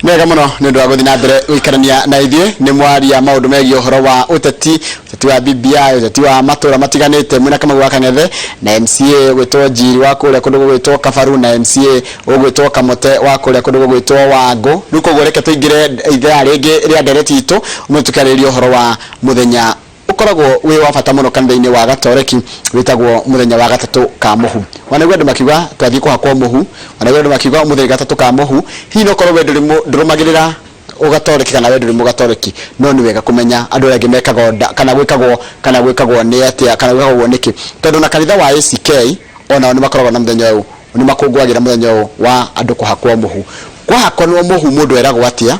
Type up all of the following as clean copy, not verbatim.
Nĩ wega mũno nĩ ũndũ wa gũthiĩ na mbere gũikarania na ithuĩ. Nĩ mwaria maũndũ megiĩ ũhoro wa ũteti, ũteti wa BBI, ũteti wa matũra matiganĩte, mwĩna Kamau wa Kang'ethe na MCA ũgwĩtwo Njiri wa kũrĩa kũndũ gũgwĩtwo Kabaru na MCA ũgwĩtwo Kamote wa kũrĩa kũndũ gũgwĩtwo Wangũ. Rĩu koguo reke tũingĩre ithaa rĩngĩ rĩa ndereti itũ, ũmũthĩ tũkĩarĩrĩria ũhoro wa mũthenya ũkoragwo wĩ wa bata mũno kanitha-inĩ wa Gatoreki, wĩtagwo mũthenya wa gatatũ ka mũhu. Wanaigua andũ makiuga twathiĩ kũhakwo mũhu, wanaigua andũ makiuga ũmũthĩ nĩ gatatũ ka mũhu. Hihi no ũkorwo we ndũrũmagĩrĩra ũgatoreki kana we ndũrĩ mũgatoreki, no nĩ wega kũmenya andũ arĩa angĩ mekaga onda kana gwĩkagwo kana gwĩkagwo nĩ atĩa kana gwĩkagwo nĩkĩ, tondũ na kanitha wa ACK onao nĩ makoragwo na mũthenya ũyũ, nĩ makũngũagĩra mũthenya ũyũ wa andũ kũhakwo mũhu. Kwahakwo mũhu mũndũ eragwo atĩa?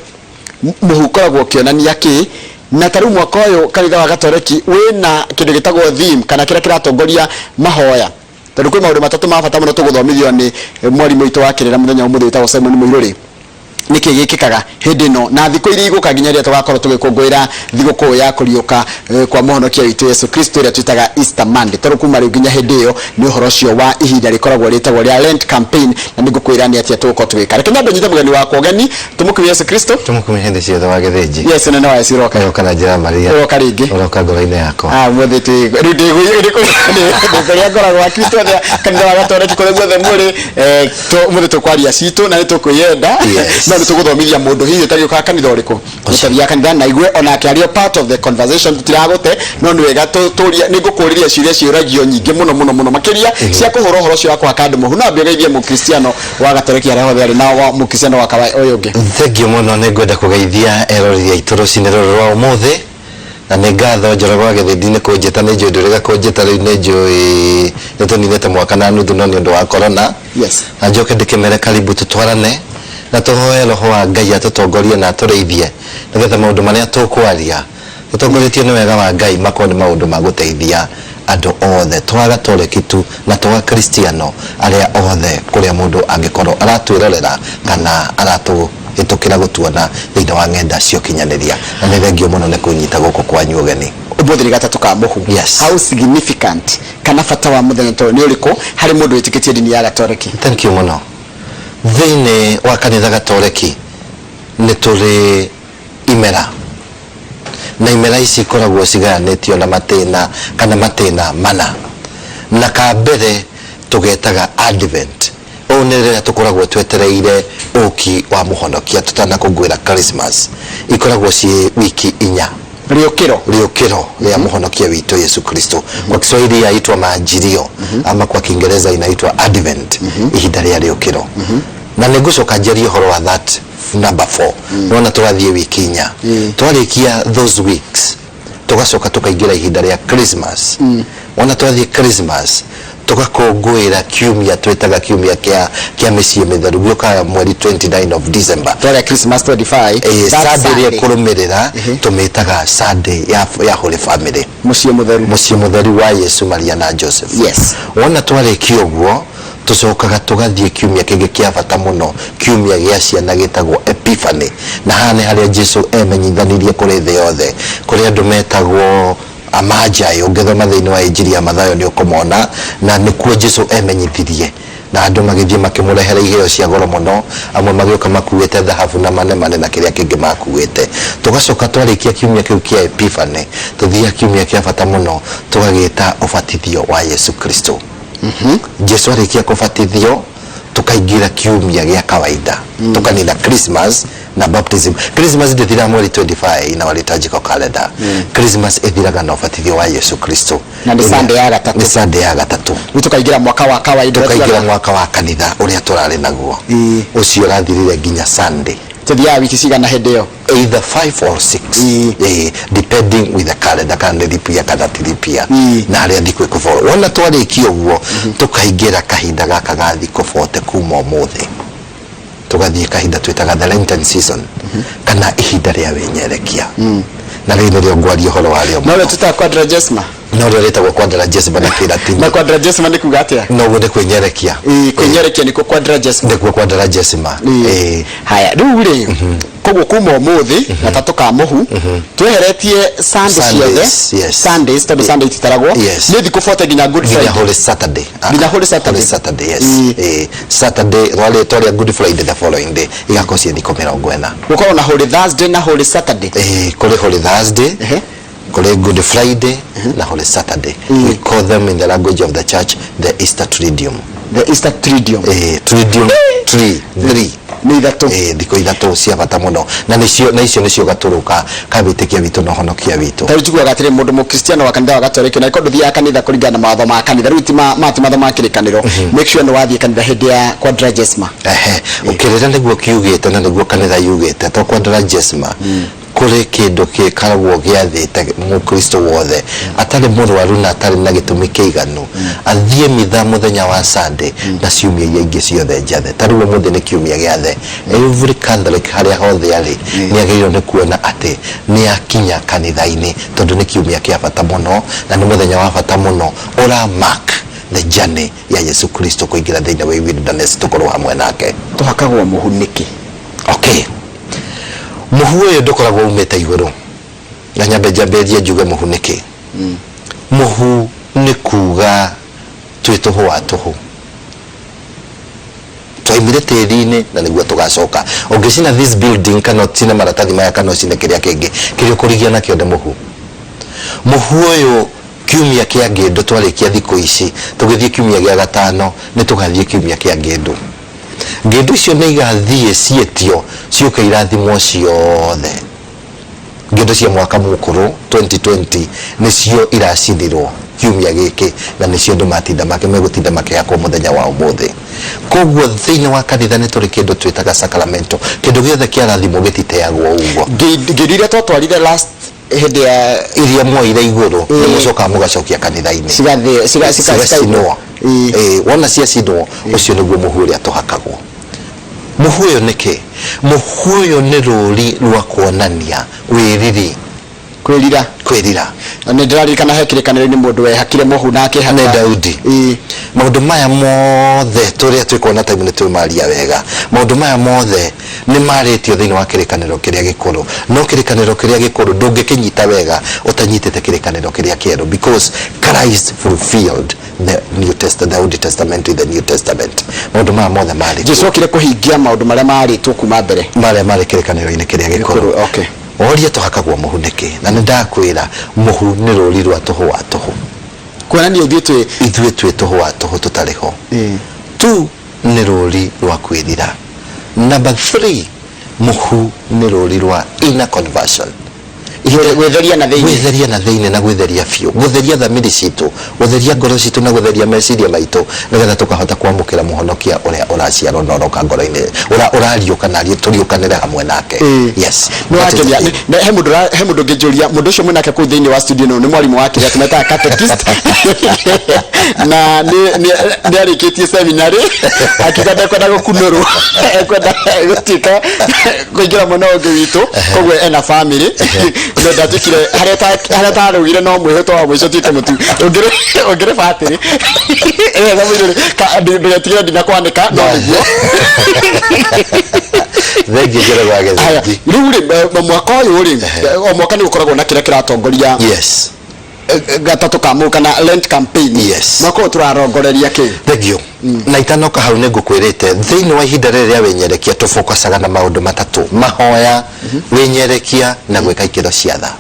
Mũhu ũkoragwo ũkĩonania kĩ? Na ta rĩu mwaka ũyũ kanitha wa Gatoreki wĩna kĩndũ gĩtagwo theme kana kĩrĩa kĩratongoria mahoya, tondũ kwĩ maũndũ matatũ ma bata mũno tũgũthomithio nĩ mwarimũ witũ wa kĩrĩra mũthenya wa ũmũthĩ wĩtagwo Simon Mũirũrĩ. Nĩkĩ gĩkĩkaga hĩndĩ ĩno na thikũ iria igũka nginya rĩrĩa tũgakorwo tũgĩkũngũĩra thigũkũ ya kũriũka kwa mũhonokia witũ Yesu Kristo ĩrĩa twĩtaga Easter Monday. Tondũ kuma rĩu nginya hĩndĩ ĩyo nĩ ũhoro ũcio wa ihinda rĩkoragwo rĩtagwo rĩa Lent campaign, na nĩ ngũkwĩra nĩ atĩa tũgũkorwo tũgĩka. Reke nyambe nyite mũgeni wakwa ũgeni, tũmũkumie Yesu Kristo. Tũmũkumie hĩndĩ ciothe wa gĩthĩnji. Yesu nene wa Yesu ũroka. Ũroka na njĩra ya Maria. Ũroka rĩngĩ. Ũroka ngoro-inĩ yakwa. Ah, ũmũthĩ twĩ rĩu ndĩ kũrĩa ngoragwo Akristo othe a kanitha wa Gatoreki kũrĩa guothe mũrĩ, ũmũthĩ tũkwaria citũ na nĩ tũkwĩyenda. No nĩ tũgũthomithia mũndũ hihi ũtagĩũkaga kanitha ũrĩkũ, ũtathiaga kanitha, na igue onake arĩ o part of the conversation. Tũtiragũte, no nĩ wega tũrie. Nĩ ngũkũrĩria ciũria ciũragio nyingĩ mũno mũno mũno makĩria cia kũhũra ũhoro ũcio wa kũhaka andũ mũhu. No ambe ũgeithie mũkristiano wa Gatoreki harĩa hothe arĩ na wa mũkristiano wa kawa ũyũ ũngĩ. Thengiũ mũno. Nĩ ngwenda kũgeithia eroreri aitũ rũcinĩ rũrũ rwa ũmũthĩ, na nĩ ngatho Njoroge wa Gĩthĩndi nĩ kũnjĩta. Nĩ njũĩ ndũrĩga kũnjĩta, rĩu nĩ njũĩ nĩ tũninĩte mwaka na nuthu, no nĩ ũndũ wa corona. Na njoke ndĩkĩmere karibu tũtwarane na tũhoe roho wa Ngai atũtongorie na atũrĩithie, nĩgetha maũndũ marĩa tũkwaria tũtongoretio nĩ wega wa Ngai makorwo nĩ maũndũ ma gũteithia andũ othe, to Agatoreki tu na to Akristiano, arĩa othe kũrĩa mũndũ angĩkorwo aratwĩrorera kana aratũhĩtũkĩra gũtuona thĩinĩ wa ng'enda cia ũkinyanĩria. Na nĩ thengio mũno nĩ kũnyita gũkũ kwanyu ũgeni. Ũmũthĩ nĩ gatatũ ka mũhu. How significant kana bata wa mũthenya ta ũyũ nĩ ũrĩkũ harĩ mũndũ wĩtĩkĩtie ndini ya Gatoreki? Thank you mũno. Thĩinĩ wa kanitha Gatoreki nĩ tũrĩ imera, na imera ici ikoragwo cigayanĩtio na matĩna kana matĩna mana, na ka mbere tũgetaga Advent. Ũũ nĩ rĩrĩa tũkoragwo twetereire ũki wa mũhonokia tũtanakũngũĩra Christmas. Ikoragwo ciĩ wiki 4. Rĩũkĩro. Rĩũkĩro rĩa mũhonokia witũ Yesu Kristo. Kwa Kiswahili yaitwa Majilio, ama kwa Kiingereza inaitwa Advent, ihinda rĩa rĩũkĩro. Na nĩ ngũcoka njarie ũhoro wa that number 4. Nĩwona tũrathiĩ wiki 4. Twarĩkia those weeks, tũgacoka tũkaingĩra ihinda rĩa Christmas. Wona twathiĩ Christmas, tũgakũngũĩra kiumia twĩtaga kiumia kĩa mĩciĩ mĩtheru, gĩũkaga mweri 29 of December. Twarĩa Christmas 25. That Sunday ĩrĩa ĩkũrũmĩrĩra tũmĩtaga Sunday ya Holy Family. Mũciĩ mũtheru. Mũciĩ mũtheru wa Yesu, Maria na Joseph. Wona twarĩkia ũguo, tũcokaga tũgathiĩ kiumia kĩngĩ kĩa bata mũno, kiumia gĩa ciana gĩtagwo Epiphany. Na haha nĩ harĩa Jesu emenyithanirie kũrĩ thĩ yothe, kũrĩ andũ metagwo Amajai. Ũngĩthoma thĩinĩ wa Injiri ya Mathayo nĩ ũkũmona, na nĩkuo Jesu emenyithirie, na andũ magĩthiĩ makĩmũrehera iheo cia goro mũno, amwe magĩũka makuĩte thahabu na manemane na kĩrĩa kĩngĩ makuĩte. Tũgacoka twarĩkia kiumia kĩu kĩa Epiphany, tũthiaga kiumia kĩa bata mũno tũgagĩta ũbatithio wa Yesu Kristo. Jesu arĩkia kũbatithio, tũkaingĩra kiumia gĩa kawaida, tũkanina Christmas na baptism. Christmas ndĩthiraga mweri 25 in our liturgical calendar. Christmas ĩthiraga na ũbatithio wa Yesu Kristo. Na nĩ Sunday ya gatatũ. Nĩ Sunday ya gatatũ. Rĩu tũkaingĩra mwaka wa kawaida. Tũkaingĩra mwaka wa kanitha ũrĩa tũrarĩ naguo, ũcio ũrathirire nginya Sunday. Tũthiaga wiki cigana hĩndĩ ĩyo? Either 5 or 6, depending with the calendar, kana nĩ leap year kana ti leap year, na harĩa thikũ ĩkũborwo. Wona twarĩkia ũguo, tũkaingĩra kahinda gaka ga thikũ 40 kuma ũmũthĩ, tũgathiĩ kahinda twĩtaga the Lenten season kana ihinda rĩa wĩnyerekia, na rĩrĩ nĩrĩo ngwaria ũhoro warĩo. No rĩo tũtaga Quadragesima. No rĩo rĩtagwo quadragesima na Kĩlatini. Na quadragesima nĩ kuga atĩa? Noguo nĩ kwĩnyerekia. Ĩĩ, kwĩnyerekia nĩkuo quadragesima. Nĩkuo quadragesima. Ĩĩ. Haya, rĩu rĩ, koguo kuma ũmũthĩ gatatũ ka mũhu tweheretie Sunday ciothe. Sundays, yes. Sundays, tondũ Sunday ititaragwo. Nĩ thikũ 40 nginya Good Nginya Friday. Holy Saturday. Ah, Nginya Holy Saturday. Holy Saturday, yes. Ĩĩ. Ĩĩ. Saturday twarĩa twarĩa Good Friday the following day igakorwo ciĩ thikũ 40. Gũkorwo na Holy Thursday na Holy Saturday. Ĩĩ, kũrĩ Holy Thursday, kũrĩ Good Friday na Holy Saturday. We call them in the language of the church the Easter Triduum. The Easter Triduum. Ĩĩ, Triduum, tri, three. Nĩ ithatũ. Ĩĩ, thikũ ithatũ cia bata mũno na nĩcio na icio nĩcio gatũrũ ka ka wĩtĩkia witũ na ũhonokia witũ. Ta rĩu njiguaga atĩrĩ, mũndũ mũkristiano wa kanitha wa Gatoreki, na ĩkorwo ndũthiaga kanitha kũringana na mawatho ma kanitha, rĩu ti ma ma ti mawatho ma kĩrĩkanĩro, make sure nĩ wathiĩ kanitha hĩndĩ ya Quadragesima. Ehe, ũkĩrĩra nĩguo kiugĩte na nĩguo kanitha yugĩte to Quadragesima kũrĩ kĩndũ gĩkoragwo gĩathĩte mũkristo wothe atarĩ mũrwaru na atarĩ na gĩtũmi kĩiganu athiĩ mitha mũthenya wa Sunday na ciumia iria ingĩ ciothe njathe. Ta rĩu ũmũthĩ nĩ kiumia gĩathe, every Catholic harĩa hothe arĩ nĩ agĩrĩirwo nĩ kuona atĩ nĩ akinya kanitha-inĩ tondũ nĩ kiumia kĩa bata mũno na nĩ mũthenya wa bata mũno ũra mark the journey ya Yesu Kristo kũingĩra thĩinĩ wa wilderness tũkorwo hamwe nake. Tũhakagwo mũhu nĩkĩ? Okay, mũhu ũyũ ndũkoragwo umĩte igũrũ, na nyambe njambĩrĩrie njuge mũhu nĩkĩ. Mũhu nĩ kuga twĩ tũhũ wa tũhũ, twaimire tĩri-inĩ na nĩguo tũgacoka. Ũngĩcina this building kana ũcine maratathi maya kana ũcine kĩrĩa kĩngĩ, kĩrĩa ũkũrigia nakĩo nĩ mũhu. Mũhu ũyũ kiumia kĩa ngĩndũ twarĩkia thikũ ici tũgĩthiĩ kiumia gĩa gatano nĩ tũgathiĩ kiumia kĩa ngĩndũ. Ngĩndũ icio nĩ igathiĩ ciĩtio ciũke irathimwo ciothe. Ngĩndũ cia mwaka mũkũrũ 2020 nĩcio iracinirwo kiumia gĩkĩ na nĩcio andũ matinda make megũtinda makĩhakwo mũthenya wa ũmũthĩ. Koguo thĩinĩ wa kanitha nĩ tũrĩ kĩndũ twĩtaga sacramento. Kĩndũ gĩothe kĩarathimwo gĩtiteagwo ũguo. Ngĩndũ iria twatwarire last hĩndĩ ya iria mwoire igũrũ nĩ mũcokaga mũgacokia kanitha-inĩ. Cigathĩ ciga ciga cigacinwo. Ĩĩ, wona ciacinwo ũcio nĩguo mũhu ũrĩa tũhakagwo. Mũhu ũyũ nĩ kĩ? Mũhu ũyũ nĩ rũri rwa kuonania wĩriri. Kwĩrira. Kwĩrira. Na nĩ ndĩraririkana he kĩrĩkanĩro-inĩ mũndũ wehakire mũhu na akĩhaka. Nĩ Daudi. Maũndũ maya mothe tũrĩa twĩkuona time nĩ twĩmaria wega. Maũndũ maya mothe nĩ marĩtio thĩinĩ wa kĩrĩkanĩro kĩrĩa gĩkũrũ. No kĩrĩkanĩro kĩrĩa gĩkũrũ ndũngĩkĩnyita wega ũtanyitĩte kĩrĩkanĩro kĩrĩa kĩerũ, because Christ fulfilled the New Testament, the Old Testament with the New Testament. Maũndũ maya mothe marĩ Jesu okire kũhingia maũndũ marĩa marĩtwo kuma mbere. Marĩa marĩ kĩrĩkanĩro-inĩ kĩrĩa gĩkũrũ. Gĩkũrũ, okay. Woria tũhakagwo mũhu nĩkĩ? Na nĩ ndakwĩra mũhu nĩ rũri rwa tũhũ wa tũhũ. Kuonania ithuĩ twĩ ithuĩ twĩ tũhũ wa tũhũ tũtarĩ ho. Tu nĩ rũri rwa kwĩrira. Number 3, mũhu nĩ rũri rwa inner conversion. Gwĩtheria na thĩinĩ. Gwĩtheria na thĩinĩ na gwĩtheria biũ, gũtheria thamiri citũ, gũtheria ngoro citũ na gũtheria meciria maitũ, nĩgetha tũkahota kwamũkĩra mũhonokia ũrĩa ũraciarwo na ũroka ngoro-inĩ, ũrariũka na tũriũkanĩre hamwe nake. Yes. Nĩ wakenia. He mũndũ he mũndũ ũngĩnjũria, mũndũ ũcio mwĩnake kũu thĩinĩ wa studio ĩno nĩ mwarimũ wa kĩrĩa tũmetaga catechist, na nĩ nĩ arĩkĩtie seminary, akiuga ndekwenda gũkunũrwo, ekwenda gũtuĩka kũingĩra mwena ũngĩ witũ, koguo ena family, no ndatuĩkire harĩa harĩa tarugire no mwĩhĩtwa wa mũico tuĩke mũtu ũngĩrĩ ũngĩrĩ batĩrĩ ĩyo mũirũrĩ ndũgetigĩre ndinakwanĩka no nĩguo. Thengiũ Njoroge wa Haya, Gĩthĩnji. rĩu rĩ, mwaka ũyũ rĩ, o mwaka nĩ gũkoragwo na kĩrĩa kĩratongoria gatatũ ka mũhu kana Lent campaign. Mwaka ũyũ tũrarongoreria kĩ? Thengiũ. Na itanoka hau nĩ ngũkwĩrĩte thĩinĩ wa ihinda rĩrĩ rĩa wĩnyerekia tũfokacaga na maũndũ matatũ: mahoya, wĩnyerekia na gwĩka ikĩro cia tha.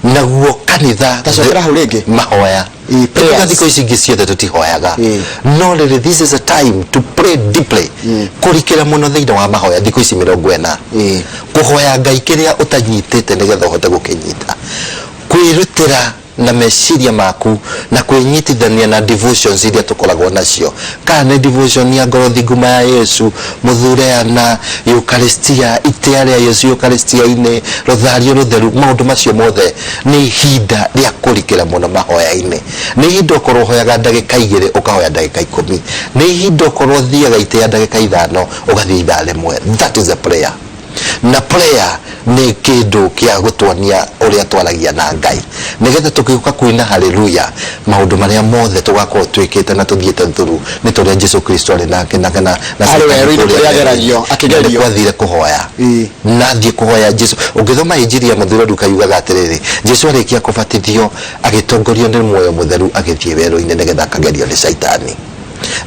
Naguo kanitha Tacokera hau rĩngĩ. Mahoya. Ĩĩ, prayers. Thikũ ici ingĩ ciothe tũtihoyaga, no rĩrĩ, this is a time to pray deeply, kũrikĩra mũno thĩinĩ wa mahoya thikũ ici 40, kũhoya Ngai kĩrĩa ũtanyitĩte nĩgetha ũhote gũkĩnyita, kwĩrutĩra na meciria maku na kwĩnyitithania na devotions iria tũkoragwo nacio, kana nĩ devotion ya ngoro thinguma ya Yesu, mũthureana, Eucharistia, itĩa rĩa Yesu Eucharistia-inĩ, rothario rũtheru, maũndũ macio mothe nĩ ihinda rĩa kũrikĩra mũno mahoya-inĩ. Nĩ ihinda ũkorwo ũhoyaga ndagĩka 2 ũkahoya ndagĩka 10, nĩ ihinda ũkorwo ũthiaga itĩa ndagĩka 5 ũgathiĩ ithaa rĩmwe. That is a prayer. Na prayer nĩ kĩndũ kĩa gũtuonia ũrĩa twaragia na Ngai, nĩgetha tũgĩũka kuina haleluya, maũndũ marĩa mothe tũgakorwo twĩkĩte na tũthiĩte through nĩ ta ũrĩa Jesu Kristo arĩ nake na Arĩ Caitani werũ-inĩ kũrĩa kũrĩa ageragio, akĩgerio. Na nĩ kwathire kũhoya. Na athiĩ kũhoya Jesu. Ũngĩthoma Injiri ya Mũtheru Luka yugaga atĩrĩrĩ, Jesu arĩkia kũbatithio agĩtongorio nĩ muoyo mũtheru agĩthiĩ werũ-inĩ nĩgetha akagerio nĩ Caitani.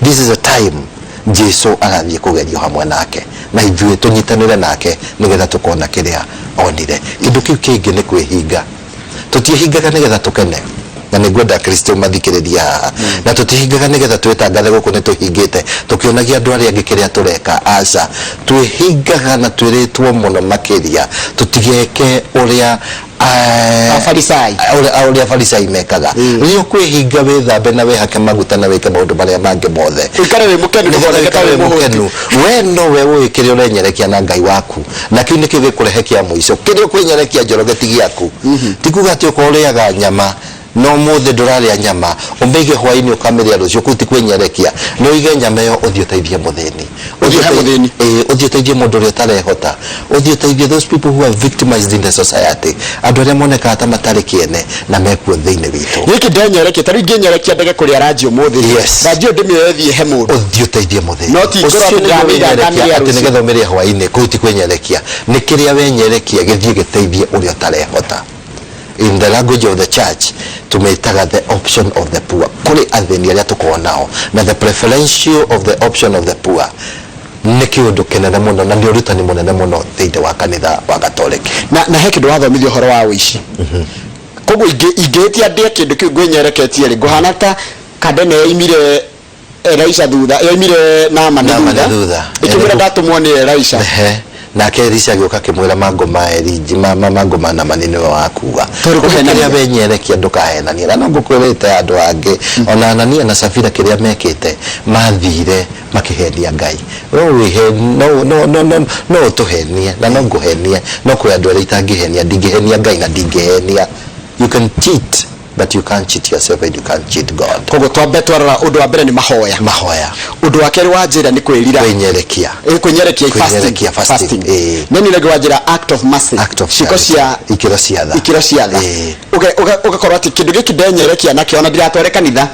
This is a time Jesu arathiĩ kũgerio hamwe nake na ithuĩ tũnyitanĩre nake nĩgetha tũkona kĩrĩa onire. Kĩndũ kĩu kĩngĩ nĩ kwĩhinga. Tũtiĩhingaga nĩgetha tũkene, na nĩ ngwenda Akristo mathikĩrĩrie haha, na tũtihingaga nĩgetha twĩtangathe gũkũ nĩ tũhingĩte tũkĩonagia andũ arĩa angĩ kĩrĩa tũreka. Aca, twĩhingaga na twĩrĩtwo mũno makĩria tũtigeke ũrĩa Afarisai. Ũrĩa Afarisai mekaga. Rĩrĩa ũkwĩhinga wĩthambe na wĩhake maguta na wĩke maũndũ marĩa mangĩ mothe, ũikare wĩ mũkenu, nĩgetha ndũkoneke ta ũikare wĩ wĩ mũhũtu. mũkenu, we nowe ũĩ kĩrĩa ũrenyerekia na Ngai waku, na kĩu nĩkĩo gĩkũrehe kĩa mũico. Kĩrĩa ũkwĩnyerekia, Njoroge, ti gĩaku. Ti kuga atĩ okorwo ũrĩaga nyama na ũmũthĩ ndũrarĩa nyama, ũmĩige hwainĩ ũkamĩrĩa rũciũ, kũu ti kwĩnyerekia. Nĩ ũige nyama ĩyo ũthiĩ ũteithie mũthĩni. Ũthiĩ ũhe mũthĩni. Ĩĩ, ũthiĩ ũteithie mũndũ ũrĩa ũtarehota, ũthiĩ ũteithie those people who are victimized in the society, andũ arĩa monekaga ta matarĩ kĩene na mekuo thĩinĩ witũ. Gĩkĩ ndenyerekia, ta rĩu ingĩnyerekia ndege kũrĩa ranji ũmũthĩ, ranji ĩyo ndĩmĩoye thiĩ he mũndũ. Ũthiĩ ũteithie mũthĩni. No ti ngorwo Ũcio atĩ nĩguo ndamĩiga wĩnyerekia ngamĩrĩa atĩ rũciũ. nĩgetha ũmĩrĩe hwainĩ, kũu ti kwĩnyerekia. Nĩ kĩrĩa wenyerekia gĩthiĩ gĩteithie ũrĩa ũtarehota. In the language of the church tũmĩtaga the option of the poor, kũrĩ athĩni arĩa tũkoragwo nao, na the preferential of the option of the poor nĩ kĩũndũ kĩnene mũno na nĩ ũrutani mũnene mũno thĩinĩ wa kanitha wa Gatoreki. Na he kĩndũ wathomithia ũhoro wa ũici. Koguo ingĩhĩtia ndĩe kĩndũ kĩu ngwĩnyereketie rĩ, ngũhana ta kandene yoimire Elisha thutha, yoimire Naamani Naamani thutha, thutha. ĩkĩmwĩra ndatũmwo nĩ Elisha. Ehe. Nake Elisha agĩũka akĩmwĩra mangũ ma Elija, mangũ ma Naamani nĩwe wakua. Tondũ kũhenania. Kĩrĩa wenyerekia ndũkahenanie. Na no ngũkwĩrĩte andũ angĩ, ona Anania na Safira kĩrĩa mekĩte, mathire makĩhenia Ngai. No wĩhe, no, no, no, no, no ũtũhenie, na no ngũhenie, no kwĩ andũ arĩa itangĩhenia, ndingĩhenia Ngai na ndingĩhenia. You can cheat, but you can't cheat yourself and you can't cheat God. Koguo twambe twarora, ũndũ wa mbere nĩ mahoya. Mahoya. Ũndũ wa kerĩ wa njĩra nĩ kwĩrira. Kwĩnyerekia. Kwĩnyerekia, fasting. Kwĩnyerekia, fasting, ĩĩ. Nĩ nĩ wa njĩra act of mercy. Act of ciĩko charity. cia Ikĩro cia tha. Ikĩro cia tha. Ũgakorwo atĩ kĩndũ gĩkĩ ndenyerekia nakĩo ona ndiratware kanitha,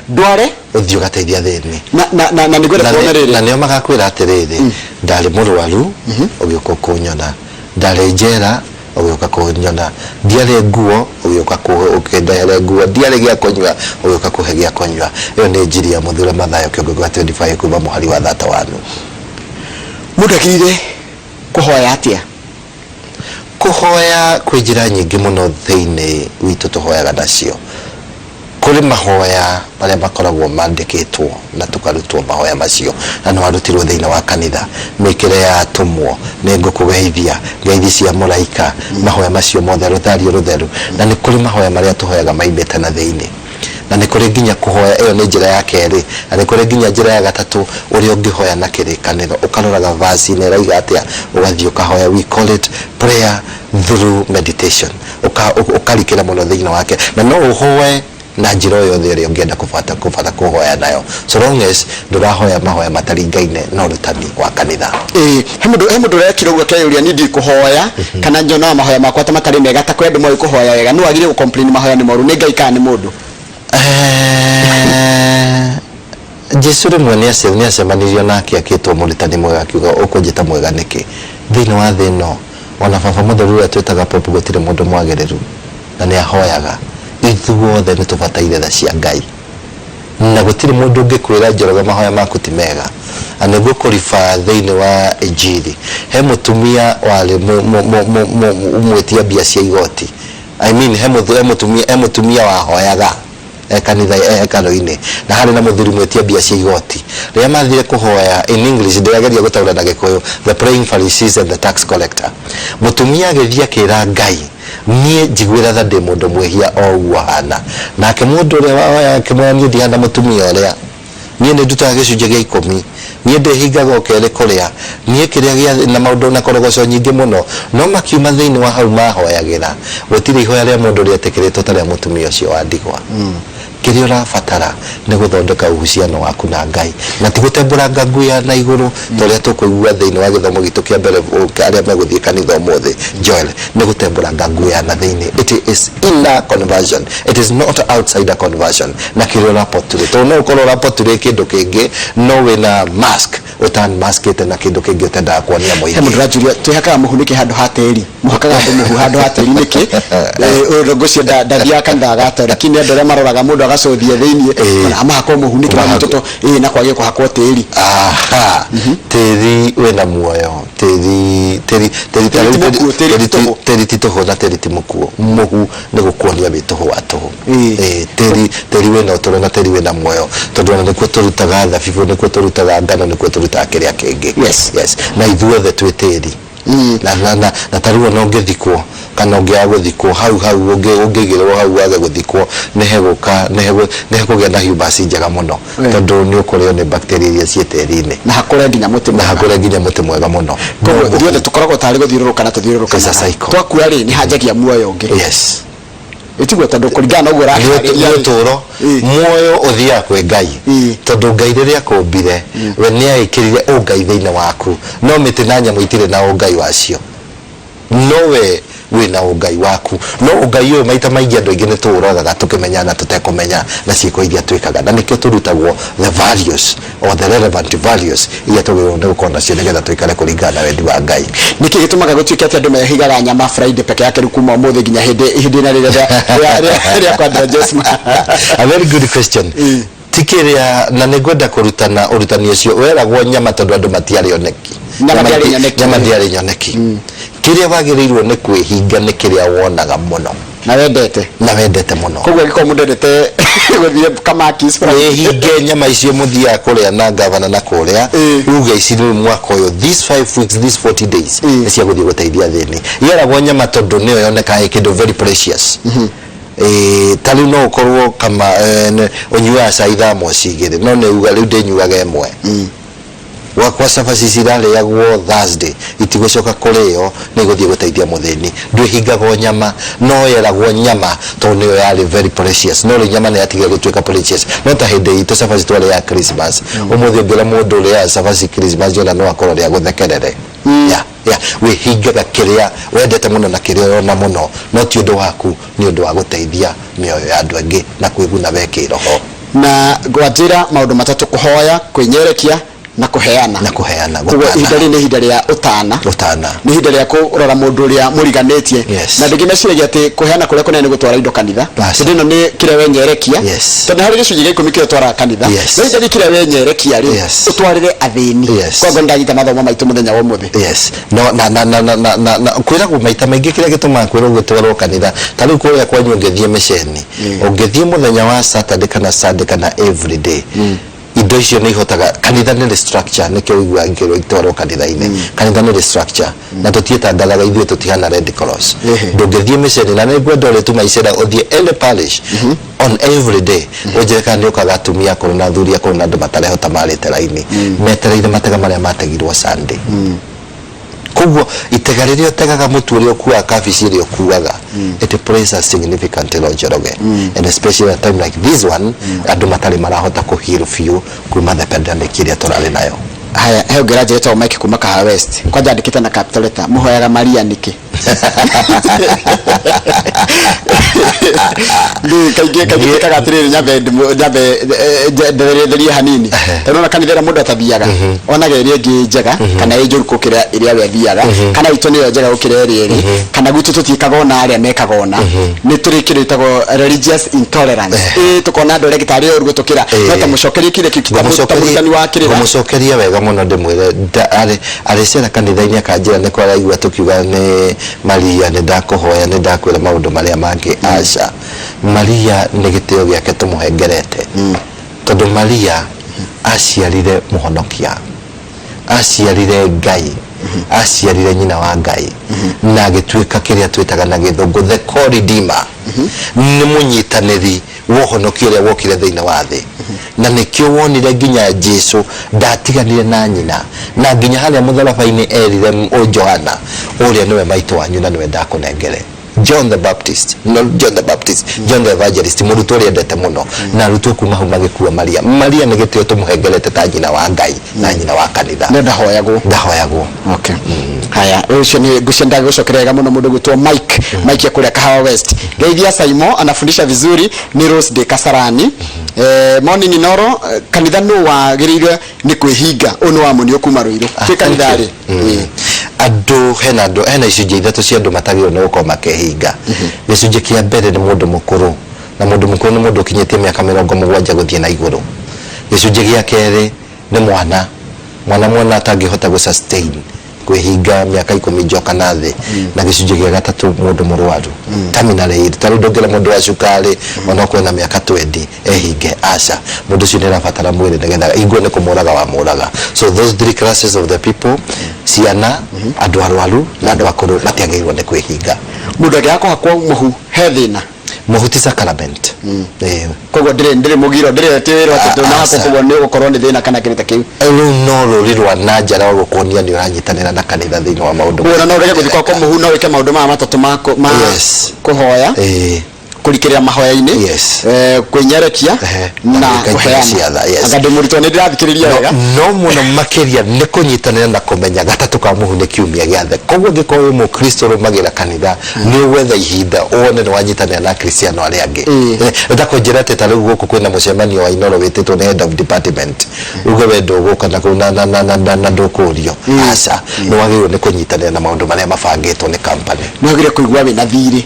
ndware Ũthiĩ ũgateithia athĩni. Na nĩngwenda Na tuone rĩrĩ. Na nĩo magakwĩra atĩrĩrĩ, ndarĩ mũrwaru ũgĩũka kũnyona, ndarĩ njera ũgĩũka kũnyona, ndiarĩ nguo ũgĩũka ũkĩndehere nguo, ndiarĩ gĩa kũnyua ũgĩũka kũhe gĩa kũnyua. Ĩyo nĩ Injiri ya Mũthure Mathayo kĩongo gĩa 25 kuma mũhari wa 31. Mũndũ agĩrĩire kũhoya atĩa? Kũhoya kwĩ njĩra nyingĩ mũno thĩinĩ witũ tũhoyaga nacio. Kũrĩ mahoya marĩa makoragwo mandĩkĩtwo na tũkarutwo mahoya macio, na nĩ warutirwo thĩinĩ wa kanitha, mĩkĩre ya atũmwo, nĩ ngũkũgeithia, ngeithi cia mũraika, mahoya macio mothe, rũthario rũtheru. Na nĩ kũrĩ mahoya marĩa tũhoyaga maimĩte na thĩinĩ. Na nĩ kũrĩ nginya kũhoya, ĩyo nĩ njĩra ya kerĩ, na nĩ kũrĩ nginya njĩra ya gatatũ ũrĩa ũngĩhoya na kĩrĩkanĩro, ũkaroraga verse -inĩ ĩrauga atĩa, ũgathiĩ ũkahoya. We call it prayer through meditation. Ũkarikĩra mũno thĩinĩ wake, na no ũhoe na njĩra o yothe ĩrĩa ũngĩenda kũbata kũhoya nayo, so long as ndũrahoya mahoya mataringaine na ũrutani wa kanitha. Ĩĩ, he mũndũ ũrekire ũguo akeyũria, niĩ ndiũĩ kũhoya kana nyonaga mahoya makwa ta matarĩ mega, ta kwĩ andũ moĩ kũhoya wega. Nũ wagĩrĩire gũ-complain mahoya nĩ moru, nĩ Ngai kana nĩ mũndũ? Jesu rĩmwe nĩ acemanirio nake akĩtwo mũrutani mwega, akiuga, ũkũnjĩta mwega nĩkĩ? Thĩinĩ wa thĩ ĩno, ona baba mũtheru ũrĩa twĩtaga Pope, gũtirĩ mũndũ mwagĩrĩru na nĩ ahoyaga. Ithuothe nĩ tũbataire tha cia Ngai, na gũtirĩ mũndũ ũngĩkwĩra, Njoroge, mahoya maku ti mega. Na nĩguo kũriba thĩinĩ wa Injiri, he mũtumia warĩ mwĩtia mbia cia igoti, I mean, he mũtumia wahoyaga e kanitha, e hekarũ-inĩ, na harĩ na mũthuri mwĩtia mbia cia igoti. Rĩrĩa mathire kũhoya, in English, ndĩrageria gũtaũra na Gĩkũyũ, the praying Pharisees and the tax collector, mũtumia agĩthiĩ akĩra Ngai, niĩ njiguĩra tha, ndĩ mũndũ mwĩhia o ũguo hana. Nake mũndũ ũrĩa wahoya akĩmwĩra, niĩ ndihana mũtumia ũrĩa, niĩ nĩ ndutaga gĩcunjĩ gĩa 10, niĩ ndĩhingaga o kerĩ kũrĩa, niĩ kĩrĩa gĩa na maũndũ na korogoco nyingĩ mũno. No makiuma thĩinĩ wa hau mahoyagĩra, gũtirĩ ihoya rĩa mũndũ rĩetĩkĩrĩtwo ta rĩa mũtumia ũcio wa ndigwa. Kĩrĩa ũrabatara nĩ gũthondeka uhusiano waku na Ngai, na ti gũtembũranga ngui ya na igũrũ ta ũrĩa tũkũigua thĩinĩ wa gĩthomo gitũ kĩa mbere arĩa megũthiĩ kanitha ũmũthĩ, Joel, nĩ gũtembũranga nguo ya na thĩinĩ. It is inner conversion, it is not outsider conversion. Na kĩrĩa ũrapoturĩ, tondũ no ũkorwo ũrapoturĩ kĩndũ kĩngĩ no wĩna mask ũtanmaskĩte na kĩndũ kĩngĩ ũtendaga kuonia He mũingĩ. mũndũ ũranjũria, twĩhakaga mũhu nĩkĩ handũ ha tĩri? Mũhakaga andũ mũhu handũ ha tĩri nĩkĩ? Ũyũ ngwĩciria ndathiaga kanitha wa Gatoreki, nĩ andũ arĩa maroraga mũndũ agacũthia thĩiniĩ. Ona amahakwo mũhu nĩkĩ? Mahakwo. Mamũtũtũ na kwagĩrĩire kũhakwo tĩri. Aha, tĩri wĩna muoyo, tĩri tĩri tĩri. Tĩri ti mũkuũ, tĩri ti tũhũ. Tĩri ti tũhũ na tĩri ti mũkuũ. Mũhu nĩ gũkuonia wĩ tũhũ wa tũhũ. Tĩri tĩri wĩna ũtũro na tĩri wĩna muoyo, tondũ ona nĩkuo tũrutaga thabibũ, nĩkuo tũrutaga ngano, nĩkuo tũrutaga kĩrĩa kĩngĩ. Yes, na ithuothe twĩ tĩri. Na ta rĩu ona ũngĩthikwo kana ũngĩaga gũthikwo hau hau, ũngĩigĩrĩrwo hau wage gũthikwo, nĩ hegũka nĩ hekũgĩa na humus njega mũno, tondũ nĩ ũkũrĩo nĩ bacteria iria ciĩ tĩri-inĩ. Na hakũre nginya mũtĩ na mwega. Hakũre nginya mũtĩ mwega mũno. Koguo No mũhu. Ithuothe tũkoragwo tarĩ gũthiũrũrũkana tũthiũrũrũkanaga. It's a cycle. Twakua rĩ, nĩ hanjagia muoyo ũngĩ? Yes. Ĩtiguo, tondũ kũringana na ũguo nĩ ũraharĩria rĩ. Ũtũũro, muoyo ũthiaga kwĩ Ngai, tondũ Ngai rĩrĩa akũmbire, we nĩ aĩkĩrire ũngai thĩinĩ waku. No mĩtĩ na nyamũ itirĩ na ũngai wacio, no we wĩna ũngai waku. No ũngai ũyũ maita maingĩ andũ aingĩ nĩ tũũragaga tũkĩmenya na tũtekũmenya na ciĩko iria twĩkaga, na nĩkĩo tũrutagwo the values or the relevant values iria twagĩrĩirwo nĩ gũkorwo nacio nĩgetha tũikare kũringana na wendi wa Ngai. Nĩkĩ gĩtũmaga gũtuĩke atĩ andũ mehigaga nyama Friday peke yake, rĩu kuma ũmũthĩ nginya hĩndĩ ihinda rĩrĩa rĩa Quadragesima? A very good question. Ti kĩrĩa, na nĩ ngwenda kũrutana ũrutani ũcio weragwo nyama tondũ andũ matiarĩ oneki. Nyama ndĩarĩ nyoneki. Nyama ndĩarĩ nyoneki. Kĩrĩa wagĩrĩirwo nĩ kwĩhinga nĩ kĩrĩa wonaga mũno na wendete. Na wendete mũno. Koguo angĩkorwo mũndũ endete gũthiĩ kamakis. Wĩhinge nyama icio mũthiaga kũrĩa na gavana na kũrĩa. Uge ici rĩu mwaka ũyũ, these 5 weeks, these 40 days, nĩ cia gũthiĩ gũteithia athĩni. Yeragwo nyama tondũ nĩyo yonekaga ĩ kĩndũ very precious. Ta rĩu no ũkorwo kama ũnyuaga cai thamoci igĩrĩ, no nĩ uga rĩu ndĩnyuaga ĩmwe. Gwakwa cabaci cirarĩagwo Thursday itigũcoka kũrĩo, nĩ igũthiĩ gũteithia mũthĩni. Ndwĩhingaga o nyama, no yeragwo nyama tondũ nĩyo yarĩ very precious. No rĩu nyama nĩ yatigire gũtuĩka precious. No ta hĩndĩ itũ cabaci twarĩaga Christmas. Ũmũthĩ ũngĩra mũndũ ũrĩaga cabaci Christmas, ona no akorwo rĩa gũthekerere. Yeah. Wĩhingaga kĩrĩa wendete mũno na kĩrĩa ũrona mũno, no ti ũndũ waku, nĩ ũndũ wa gũteithia mĩoyo ya andũ angĩ na kwĩguna we kĩroho. Na ngwanjĩra maũndũ matatũ: kũhoya, kwĩnyerekia na kũheana. Na kũheana. Koguo gũtana. Ihinda rĩrĩ nĩ ihinda rĩa ũtana. Ũtana. Nĩ ihinda rĩa kũrora mũndũ ũrĩa mũriganĩtie. Na andũ aingĩ meciragia atĩ kũheana kũrĩa kũnene nĩ gũtwara indo kanitha. Aca. Hĩndĩ ĩno nĩ kĩrĩa wenyerekia. Tondũ harĩ gĩcunjĩ gĩa 10 kĩrĩa ũtwaraga kanitha. No ihinda rĩrĩ kĩrĩa wenyerekia rĩ, ũtwarĩre athĩni. Koguo nĩndanyita mathomo maitũ mũthenya wa ũmũthĩ. Yes, no na kwĩragwo maita maingĩ, kĩrĩa gĩtũmaga kwĩrwo gũtwarwo kanitha, ta rĩu kũrĩa kwanyu ũngĩthiĩ mĩceni, ũngĩthiĩ mũthenya wa Saturday kana Sunday kana every day, indo icio nĩ ihotaga. Kanitha nĩ structure, nĩkĩo ũiguaga ngĩrwo itwarwo kanitha-inĩ. Kanitha nĩ structure na tũtiĩtangathaga ithuĩ, tũtihana Red Cross. Ndũngĩthiĩ mĩceni, na nĩ ngwenda ũrĩtuma icera ũthiĩ any parish on every day, ũnjĩre kana nĩ ũkaga atumia akũrũ na athuri akũrũ na andũ matarehota marĩte raini metereire matega marĩa mategirwo Sunday. Koguo itega rĩrĩa ũtegaga, mũtu ũrĩa ũkuaga, kabici ĩrĩa ũkuaga, it plays a significant role, Njoroge, and especially at a time like this one, andũ matarĩ marahota kũheal biũ kuma the pandemic ĩrĩa tũrarĩ nayo. Haya, he ũngĩ ũranjĩra ĩtagwo Mike kuma Kahawa West. Kwanja andĩkĩte na capital letter, mũhoyaga Maria nĩkĩ? Nĩ kaingĩ kaingĩ twĩkaga atĩrĩrĩ, nyambe nyambe nderetherie hanini, tondũ ona kanitha ĩrĩa mũndũ atathiaga onaga ĩrĩa ĩngĩ njega kana ĩ njũru gũkĩra ĩrĩa we athiaga, kana itũ nĩyo njega gũkĩra ĩrĩa ĩrĩ, kana gwitũ tũtiĩkaga ona arĩa mekaga ona. Nĩ tũrĩ kĩndũ gĩtagwo religious intolerance, tũkona andũ arĩa tarĩ ũru gũtũkĩra. No ta mũcokerie kĩrĩa kĩu ta mũrutani wa kĩrĩra. Ngũmũcokeria wega mũno, ndĩmwĩre arĩcera kanitha-inĩ akanjĩra nĩ kwaraigua tũkiuga nĩ Maria, nĩ ndakũhoya, nĩ ndakwĩra maũndũ marĩa mangĩ. Aca, Maria nĩ gĩtĩo gĩake tũmũhengerete, tondũ Maria aciarire mũhonokia, aciarire Ngai, aciarire nyina wa Ngai, na agĩtuĩka kĩrĩa twĩtaga na gĩthũngũ the co-redeemer, nĩ mũnyitanĩri wa ũhonokio ũrĩa wokire thĩinĩ wa thĩ. Na nĩkĩo wonire nginya Jesu ndatiganire na nyina, na nginya harĩa mũtharaba-inĩ erire Johana, ũrĩa nĩwe maitũ wanyu na nĩwe ndakũnengere. John the Baptist, no John the Baptist, John the Evangelist, mũrutwo ũrĩa endete mũno, na arutwo kuma hau magĩkua Maria. Maria nĩ gĩtĩo tũmũhengerete ta nyina wa Ngai na nyina wa kanitha. No ndahoyagwo. Ndahoyagwo. Okay, haya, ũcio nĩ ngũcio ndagũcokera wega mũno mũndũ gwĩtwo Mike, Mike kũrĩa Kahawa West. Geithia Saimo, anafundisha vizuri. Nĩ Rose de Kasarani. Morning Inoro, kanitha nũ wagĩrĩire nĩ kwĩhinga? Ũyũ nĩ wa mũnio kuma Rũirũ twĩ kanitha rĩ. Andũ, hena andũ, hena icunjĩ ithatũ cia andũ matagĩrĩirwo nĩ gũkorwo makĩhinga. Gĩcunjĩ kĩa mbere nĩ mũndũ mũkũrũ, na mũndũ mũkũrũ nĩ mũndũ ũkinyĩtie mĩaka 70 gũthiĩ na igũrũ. Gĩcunjĩ gĩa kerĩ nĩ mwana, mwana atangĩhota gũ sustain kwĩhinga mĩaka 10 njoka na thĩ. Na gĩcunjĩ gĩa gatatũ, mũndũ mũrwaru, terminally ill. Ta rĩu ndũngĩra mũndũ wa cukari onokorwo na mĩaka 20 ehinge, aca, mũndũ ũcio nĩ arabatara mwĩrĩ nĩgetha ingwe nĩ kũmũraga wamũraga. So those three classes of the people, ciana, andũ arwaru na andũ akũrũ, matiagĩrĩirwo nĩ kwĩhinga. Mũndũ angĩaga kũhakwo mũhu he thĩna? Mũhu ti sacrament. Koguo ndĩrĩ mũgiro, ndĩrĩ wĩrwo atĩ ndũnahakwo. Aca. Koguo nĩ ũgũkorwo nĩ thĩna kana kĩndũ ta kĩu? Rĩu no rũri rwa na nja rwa gũkuonia nĩ ũranyitanĩra na kanitha thĩinĩ wa maũndũ. Koguo no ũrege gũthiĩ kwakwo mũhu, no wĩke maũndũ maya matatũ ma kũhoya, kũrikĩrĩra mahoya-inĩ, kwĩnyerekia na na gwĩka kũheana. cia tha, yes. Anga ndĩ mũrutwo, nĩ ndĩrathikĩrĩria wega. No mũno makĩria nĩ kũnyitanĩra na kũmenya gatatũ ka mũhu nĩ kiumia gĩathe. Koguo angĩkorwo wĩ mũkristo ũrũmagĩra kanitha, nĩ ũgwetha ihinda wone nĩ wanyitanĩra na akristiano arĩa angĩ. Ndakũnjĩra atĩ ta rĩu gũkũ kwĩna mũcemanio wa Inoro wĩtĩtwo nĩ head of department, uge we ndũgũka na kũu na ndũkũrio, aca, nĩ wagĩrĩirwo nĩ kũnyitanĩra na maũndũ marĩa mabangĩtwo nĩ company. Nĩ wagĩrĩire kũigua wĩna thirĩ.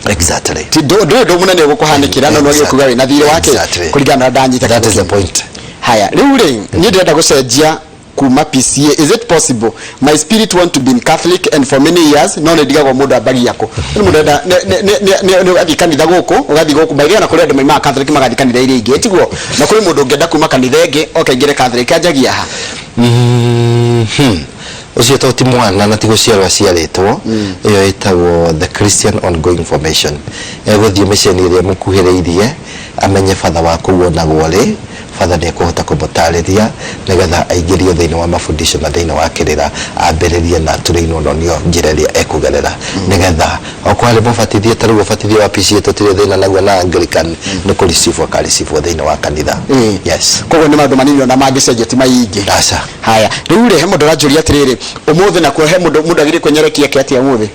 Ti ndũrĩ ũndũ mũnene ũgũkũhanĩkĩra, no nĩ wagĩrĩire kũigua wĩna thirĩ wake kũringana na ndanyita. That is the point. Haya, rĩu rĩ, niĩ ndĩrenda gũcenjia kuma PCA. Is it possible? My spirit want to be in Catholic and for many years, no nĩ ndigagwo mũndũ ambagia kũ. Nĩ mũndũ enda nĩ ũgathiĩ kanitha gũkũ, ũgathiĩ gũkũ by na kũrĩ andũ maimaga Catholic magathiĩ kanitha iria ingĩ, tiguo? Na kũrĩ mũndũ ũngĩenda kuma kanitha ĩngĩ oke aingĩre Catholic, anjagia ha? Ũcio to ti mwana na ti gũciarwo aciarĩtwo, ĩyo ĩtagwo the Christian ongoing formation. Egũthiĩ mĩceni ĩrĩa ĩmũkuhĩrĩirie, amenye batha wa kũu onagwo rĩ. Batha nĩ ekũhota kũmũtarĩria nĩgetha aingĩrio thĩinĩ wa mafundisho na thĩinĩ wa kĩrĩra, ambĩrĩrie na tũrĩinwo nonio njĩra ĩrĩa ekũgerera nĩgetha okorwo arĩ mũbatithie. Ta rĩu ũbatithio wa PCA tũtirĩ thĩna naguo, na Anglican nĩ kũricibwo akaricibwo thĩinĩ wa kanitha. Yes. Koguo nĩ maũndũ manini ona mangĩcenjio, ti maingĩ. Aca. Haya, rĩu rĩ, he mũndũ ũranjũria atĩrĩrĩ, ũmũthĩ nakuo he mũndũ agĩrĩire kwĩnyerekia ke atĩa ũmũthĩ?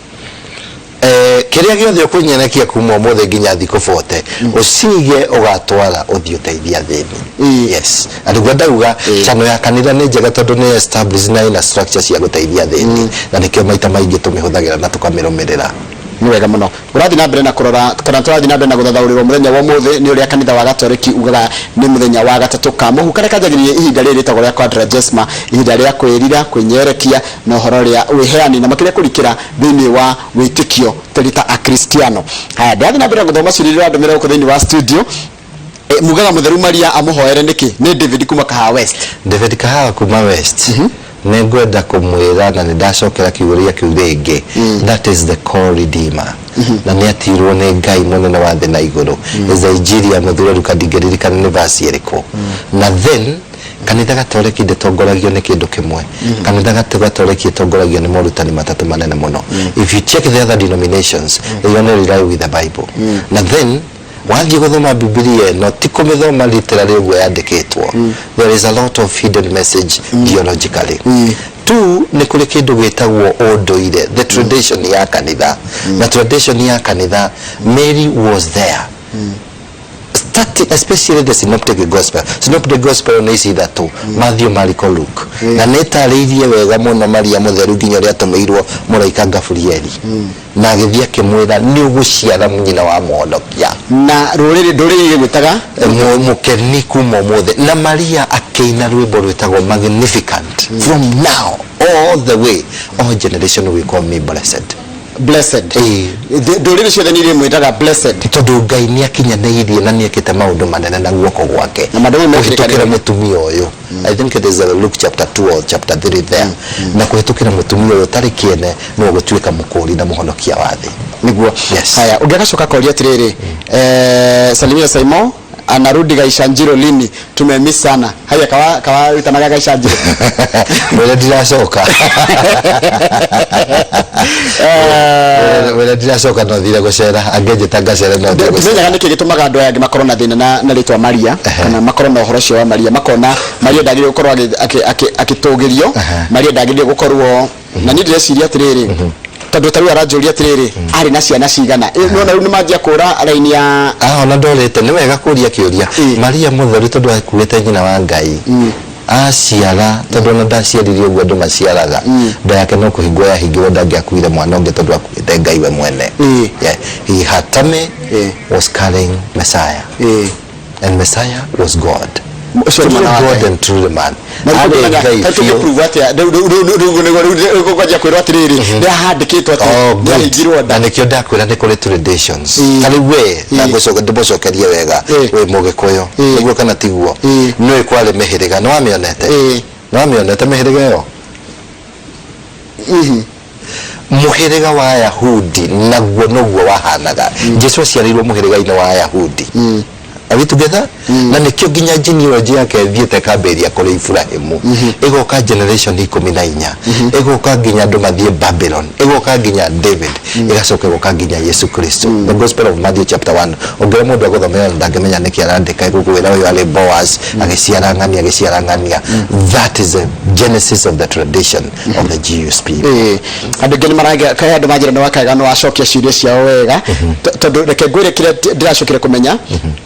Kĩrĩa gĩothe ũkwĩnyerekia kuma ũmũthĩ nginya thikũ 40, ũcige ũgatwara ũthiĩ ũteithia athĩni. Yes, na nĩguo ndauga channel ya kanitha nĩ njega tondũ nĩ established na ĩna structure cia gũteithia athĩni, na nĩkĩo maita maingĩ tũmĩhũthagĩra na tũkamĩrũmĩrĩra. Nĩ wega mũno. Ũrathiĩ na mbere na kũrora kana tũrathiĩ na mbere na gũthathaũrĩrwo mũthenya wa ũmũthĩ nĩ ũrĩa kanitha wa Gatoreki ugaga nĩ mũthenya wa gatatũ ka mũhu, karĩa kanjagĩrĩria ihinda rĩrĩ rĩtagwo rĩa Quadragesima, ihinda rĩa kwĩrira, kwĩnyerekia na ũhoro rĩa wĩheani na makĩria kũrikĩra thĩinĩ wa wĩtĩkio tũrĩ ta Akristiano. Haya, ndĩrathiĩ na mbere na gũthoma ciũria iria ũrandũmĩra gũkũ thĩinĩ wa studio. Mugaga mũtheru Maria amũhoere nĩkĩ? Nĩ David kuma Kahawa West. David Kahawa kuma West, nĩ ngwenda kũmwĩra na nĩ ndacokera kiugo kĩu rĩngĩ, that is the core redeemer, na nĩ atirwo nĩ Ngai mũnene wa thĩ na igũrũ. Is the injiri ya mũthure Luka, ndingĩririkana nĩ verse ĩrĩkũ. Na then kanitha gatoreki ndĩtongoragio nĩ kĩndũ kĩmwe. Kanitha gatoreki ĩtongoragio nĩ morutani matatũ manene mũno. If you check the other denominations, they only rely with the Bible. Na then wathiĩ gũthoma Bibilia ĩno, ti kũmĩthoma literally ũguo yandĩkĩtwo. There is a lot of hidden message theologically. Two, nĩ kũrĩ kĩndũ gĩtagwo ũndũire, the tradition ya kanitha. Na tradition ya kanitha, Mary was there starting, especially the Synoptic Gospel. Synoptic Gospel nĩ ici ithatũ, Matthew, Mariko, Luke, na nĩ ĩtarĩirie wega mũno Maria mũtheru nginya ũrĩa atũmĩirwo mũraika Gaburieli na agĩthiĩ akĩmwĩra nĩ ũgũciara nyina wa mũhonokia. Na rũrĩrĩ ndũrĩrĩ gĩgwĩtaga Mũkeni kuma ũmũthĩ. Na Maria akĩina rwĩmbo rwĩtagwo Magnificent: "From now all the way all generation will call me blessed." Blessed. Ndũrĩrĩ ciothe nĩ irĩmwĩtaga blessed. Tondũ Ngai nĩ akinyanĩirie na nĩ ekĩte maũndũ manene na guoko gwake Na maũndũ mau mekĩrĩkanĩire. kũhĩtũkĩra mũtumia ũyũ. I think it is Luke chapter 2 or chapter 3 there. Na kũhĩtũkĩra mũtumia ũyũ ũtarĩ kĩene nĩwe gũtuĩka mũkũri na mũhonokia wa thĩ. Niguo. Yes. Haya, ũngĩ agacoka akoria atĩrĩrĩ, salimia Saimo, anarudi Gaichanjiro lini? Tumemiss sana. Haya, kawa kawa witanaga Gaichanjiro. Mwĩre ndiracoka. Wĩra ndiracoka no thire gũcera, angĩnjĩta ngacere no thiĩ gũcera. Ndimenyaga nĩkĩ gĩtũmaga andũ aya angĩ makorwo na thĩna na rĩtwa Maria, kana makorwo na ũhoro ũcio wa Maria, makona Maria ndagĩrĩire gũkorwo agĩtũgĩrio, Maria ndagĩrĩire gũkorwo. Na niĩ ndĩreciria atĩrĩrĩ, tondũ ta rĩu aranjũria atĩrĩrĩ, arĩ na ciana cigana? Nĩwona rĩu nĩmanjia kũra raini ya Ah, ona ndorĩte nĩ wega kũria kĩũria. Maria mũtheru, tondũ akuĩte nyina wa Ngai, aciara, tondũ ona ndaciarire ũguo andũ maciaraga, nda yake no kũhingwo yahingirwo, ndangĩakuire mwana ũngĩ tondũ akuĩte Ngai we mwene. Yeah. Her tummy was carrying Messiah and Messiah was God. Ũcio nĩ Truly mwana wa God Ngai. and truly man. Na rĩu Arĩ tũngĩmenya- Ngai ta biũ. tũngĩprove atĩa? Rĩu nĩguo rĩu ngwanjia kwĩrwo atĩrĩrĩ, nĩhahandĩkĩtwo atĩ Oh, good. nĩahingirwo nda. Na nĩkĩo ndakwĩra nĩ kũrĩ traditions. Ta rĩu we na ngũcoka ndĩmũcokerie wega, wĩ Mũgĩkũyũ, nĩguo kana tiguo? Nĩũĩ kwarĩ mĩhĩrĩga, nĩ wamĩonete? Nĩ wamĩonete mĩhĩrĩga ĩyo? Mũhĩrĩga wa Ayahudi naguo noguo wahanaga. Jesu aciarĩirwo mũhĩrĩga-inĩ wa Ayahudi. Are we together? Na nĩkĩo nginya genealogy yake ĩthiĩte ĩkambĩrĩria kũrĩ Iburahimu, ĩgoka generation 14, ĩgoka nginya andũ mathiĩ Babylon, ĩgoka nginya David, ĩgacoka ĩgoka nginya Yesu Kristo. The Gospel of Matthew chapter 1, ũngĩra mũndũ agũthomera ndangĩmenya nĩkĩ arandĩka, ĩgũkwĩra ũyũ arĩ Boaz agĩciara ng'ania, agĩciara ng'ania. That is the genesis of the tradition of the Jewish people. Andũ aingĩ nĩmaragĩa kaĩ andũ manjĩra nĩ wakega nĩ wacokia ciũria ciao wega. Tondũ reke ngwĩre kĩrĩa ndĩracokire kũmenya,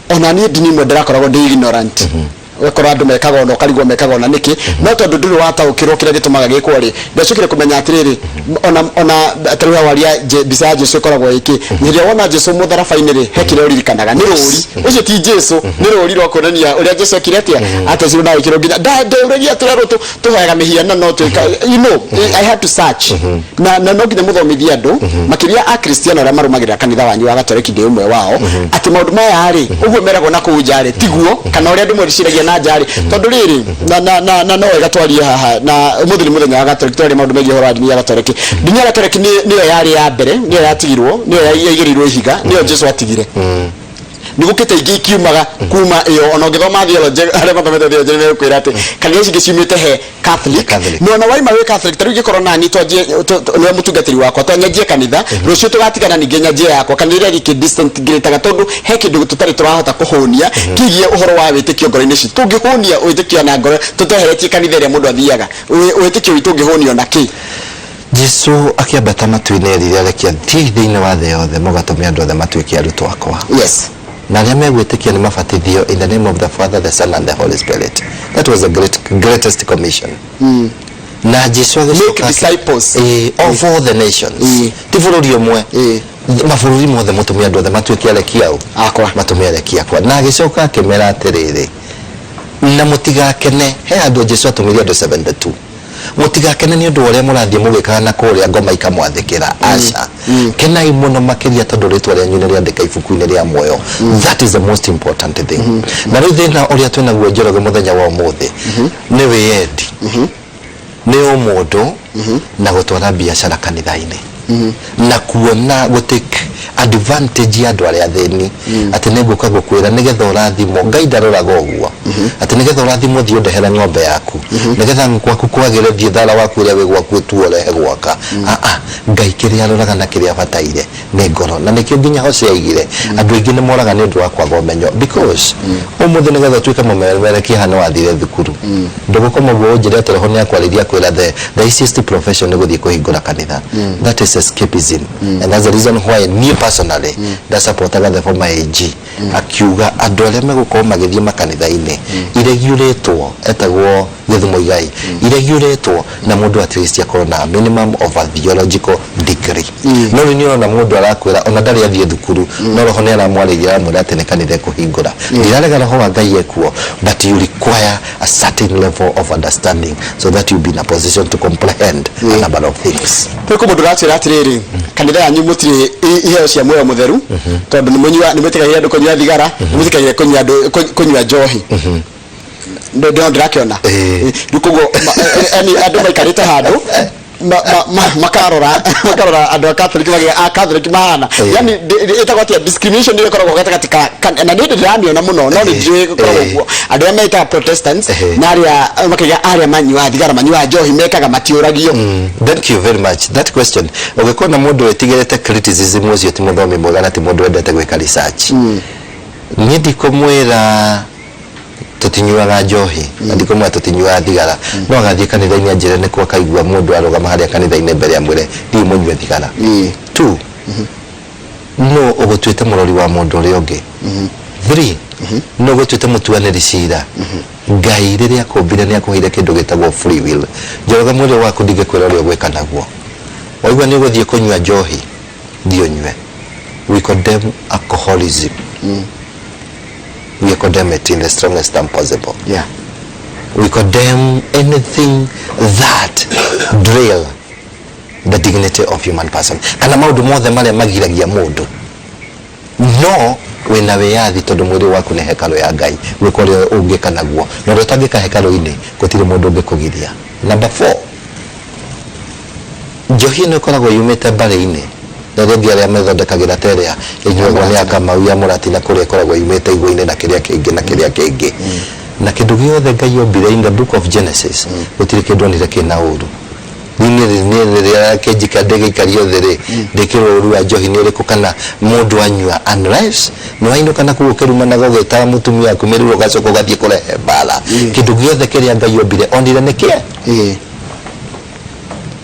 ona niĩ ndini imwe ndĩrakoragwo ndĩ ignorant, ũgakora andũ mekaga ona ũkarigwo mekaga ona nĩkĩ, no tondũ ndũrĩ wataũkĩrwo kĩrĩa gĩtũmaga gĩkwo rĩ, ndacokire kũmenya atĩrĩrĩ, ona ta rĩu waria mbica ya Jesu ĩkoragwo ĩkĩ, hĩndĩ ĩrĩa wona Jesu mũtharaba-inĩ rĩ, he kĩrĩa ũririkanaga nĩ rũri ũcio, ti Jesu, nĩ rũri rwa kuonania ũrĩa Jesu ekire atĩa, atecirwo na agĩkĩrwo nginya ndeũragia atĩrĩ, tũhoyaga mĩhianano twĩka, I had to search, na no nginya mũthomithie andũ, makĩria akristiano arĩa marũmagĩrĩra kanitha wanyu wa Gatoreki, ndĩ ũmwe wao, atĩ maũndũ maya rĩ, ũguo meragwo na kũu nja rĩ, tiguo, kana ũrĩa andũ meciragia na nja rĩ, tondũ rĩrĩ na no wega twarie haha, na ũmũthĩ nĩ mũthenya wa Gatoreki, twarie maũndũ megiĩ ũhoro wa ndini ya Gatoreki. Ndini ya Gatoreki nĩyo yarĩ ya mbere, nĩyo yatigirwo, nĩyo yaigĩrĩirwo ihiga, nĩyo Jesu atigire. Nĩ gũkĩte ingĩ ikiumaga kuma ĩyo, ona ũngĩthoma theology, arĩa mathomete theology nĩ megũkwĩra atĩ kanitha ici ingĩ ciumĩte he Catholic. Catholic. Na ona waima wĩ Catholic, ta rĩu ingĩkorwo nani twanjie nĩwe mũtungatĩri wakwa, twanyanjie kanitha, rũciũ tũgatigana, ningĩ nyanjie yakwa kanitha ĩrĩa gĩkĩ disintegrataga, tondũ he kĩndũ tũtarĩ tũrahota kũhũnia kĩgiĩ ũhoro wa wĩtĩkio ngoro-inĩ citũ. Tũngĩhũnia wĩtĩkio na ngoro tũteheretie kanitha ĩrĩa mũndũ athiaga, wĩtĩkio witũ ũngĩhũnio na kĩ? Jesu akĩambata matu-inĩ erire arekia, "Thiĩi thĩinĩ wa thĩ yothe, mũgatũme andũ othe matuĩke arutwo akwa, na arĩa megwĩtĩkia nĩ mabatithio in the name of the Father, the Son and the Holy Spirit." That was the greatest commission. Na Jesu agĩcoka Make disciples. Of all the nations, ti bũrũri ũmwe, mabũrũri mothe, mũtũme andũ othe matuĩke areki au Akwa. Matũme areki akwa. Na agĩcoka akĩmera atĩrĩrĩ, na mũtigakene, he handũ Jesu atũmire andũ 72, "Mũtigakene nĩ ũndũ wa ũrĩa mũrathiĩ mũgĩkaga na kũrĩa ngoma ikamwathĩkĩra. Aca, kenai mũno makĩria tondũ rĩtwa rĩanyu nĩ rĩandĩka ibuku-inĩ rĩa muoyo." That is the most important thing. Na rĩu thĩna ũrĩa twĩnaguo, Njoroge, mũthenya wa ũmũthĩ nĩ wĩyendi, nĩ ũmũndũ, na gũtwara biacara kanitha-inĩ, na kuona gũtake advantage ya andũ arĩa athĩni, atĩ nĩ ngũka gũkwĩra nĩgetha ũrathimwo. Ngai ndaroraga ũguo, atĩ nĩgetha ũrathimwo thiĩ ũndehere ng'ombe yaku, nĩgetha gwaku kwagĩre thiĩ thara waku ũrĩa wĩ gwaku ũtuo ũrehe gwaka. Ah, ah, Ngai kĩrĩa aroraga na kĩrĩa abataire nĩ ngoro. Na nĩkĩo nginya Hosea aigire andũ aingĩ nĩ moraga nĩ ũndũ wa kwaga ũmenyo, because ũmũthĩ nĩgetha ũtuĩke mũmemerekia haha nĩ wathire thukuru. Ndũgũkoma ũguo ũnjĩre atĩ roho nĩ akwarĩria kwĩra the easiest profession nĩ gũthiĩ kũhingũra kanitha. That is escapism, and that's the reason why niĩ personally ndasupportaga the former AG akiuga andũ arĩa megũkorwo magĩthiĩ makanitha-inĩ iregiũrĩtwo, etagwo Gĩthumo Igai, iregiũrĩtwo na mũndũ at least akorwo na minimum of a theological degree. No rĩu nĩ ũrona mũndũ arakwĩra ona ndarĩ athiĩ thukuru, no roho nĩ aramwarĩria, aramwĩra atĩ nĩ kanitha ekũhingũra. Ndirarega roho wa Ngai ekuo, but you require a certain level of understanding so that you be in a position to comprehend a number of things. Kwĩ mũndũ ũratwĩra atĩrĩrĩ, kanitha yanyu mũtirĩ iheo cia muoyo mũtheru, tondũ nĩ mũnyua, nĩ mwĩtĩkagĩria andũ kũnyua thigara, nĩ mwĩtĩkagĩria kũnyua andũ kũnyua njohi. Ndĩrakĩona. Rĩu koguo yani andũ maikarĩte handũ. Makarora makarora andũ a Catholic magĩa a Catholic mahana. Yani ĩtagwo atĩa discrimination ĩrĩa ĩkoragwo gatagatĩ ka na nĩ ndĩramĩona mũno, no nĩ njũĩ gũkoragwo ũguo, andũ arĩa metaga Protestants na arĩa makaiga arĩa manyuaga thigara, manyuaga njohi, mekaga matiũragio. Thank you very much. That question, ũngĩkorwo na mũndũ wĩtigĩrĩte criticism, ũcio ti mũthomi mwega na ti mũndũ wendete gwĩka research. Niĩ ndikũmwĩra tũtinyuaga njohi na ndikũmwĩra tũtinyuaga thigara, no agathiĩ kanitha-inĩ anjĩre nĩkuo akaigua mũndũ arũgama harĩa kanitha-inĩ mbere amwĩre thiĩ mũnyue thigara. Two, no ũgũtuĩte mũrori wa mũndũ ũrĩa ũngĩ? Three, no ũgũtuĩte mũtuanĩri cira? Ngai rĩrĩa akũmbire nĩ akũheire kĩndũ gĩtagwo free will. Njoroge, mwĩrĩ waku ndingĩkwĩra ũrĩa ũgwĩka naguo. Waigua nĩ ũgũthiĩ kũnyua njohi, thiĩ ũnyue. We condemn alcoholism, we condemn it in the strongest term possible. We condemn anything that derail the dignity of human person kana maũndũ mothe marĩa magiragia mũndũ, no wĩna wĩyathi tondũ mwĩrĩ waku nĩ hekarũ ya Ngai gwĩka ũrĩa ũngĩka naguo, na ũrĩa ũtangĩka hekarũ-inĩ gũtirĩ mũndũ ũngĩkũgiria. Number four, njohi ĩno ĩkoragwo yumĩte mbarĩ-inĩ na rĩngĩ arĩa methondekagĩra ta ĩrĩa ĩnyuagwo nĩ akamau ya mũratina, kũrĩa ĩkoragwo yumĩte igwa-inĩ na kĩrĩa kĩngĩ na kĩrĩa kĩngĩ na kĩndũ gĩothe Ngai ombire in the Book of Genesis, gũtirĩ kĩndũ onire kĩna ũru. Niĩ rĩrĩa kĩnjika ndĩgĩikario thĩ rĩ, ndĩkĩrwo ũru wa njohi nĩ ũrĩkũ kana mũndũ anyua, unless nĩ wainũka na kũu ũkĩrumanaga ũgĩtaga mũtumia waku mĩruru, ũgacoka ũgathiĩ kũrehe mbara. Kĩndũ gĩothe kĩrĩa Ngai ombire onire nĩ kĩe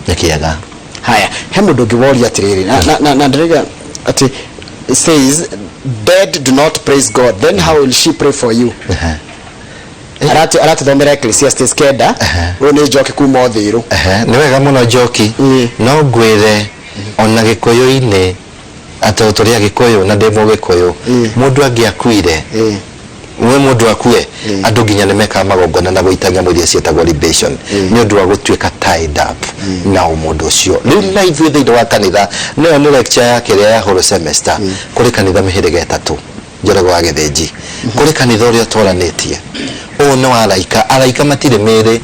nĩ kĩega. Haya, he mũndũ ũngĩ woria atĩrĩrĩ, na ndĩrauga atĩ says, "Dead do not praise God, then how will she pray for you?" Aratũthomera Ecclesiastes 9. Ũyũ nĩ Njoki kuma Ũthĩrũ. Ehe, nĩ wega mũno Njoki. No ngwĩre ona Gĩkũyũ-inĩ atĩ tũrĩ Agĩkũyũ na ndĩ Mũgĩkũyũ, mũndũ angĩakuire, we mũndũ akue, andũ nginya nĩ mekaga magongona na gũita nyamũ iria ciĩtagwo libation nĩ ũndũ wa gũtuĩka tied up na mũndũ ũcio. Rĩu na ithuĩ thĩinĩ wa kanitha, nĩyo nĩ lecture ya kĩrĩa ya whole semester, kũrĩ kanitha mĩhĩrĩga ĩtatũ, Njoroge wa Gĩthĩnji. Kũrĩ kanitha ũrĩa ũtoranĩtie, ũyũ nĩ wa araika. Araika matirĩ mĩĩrĩ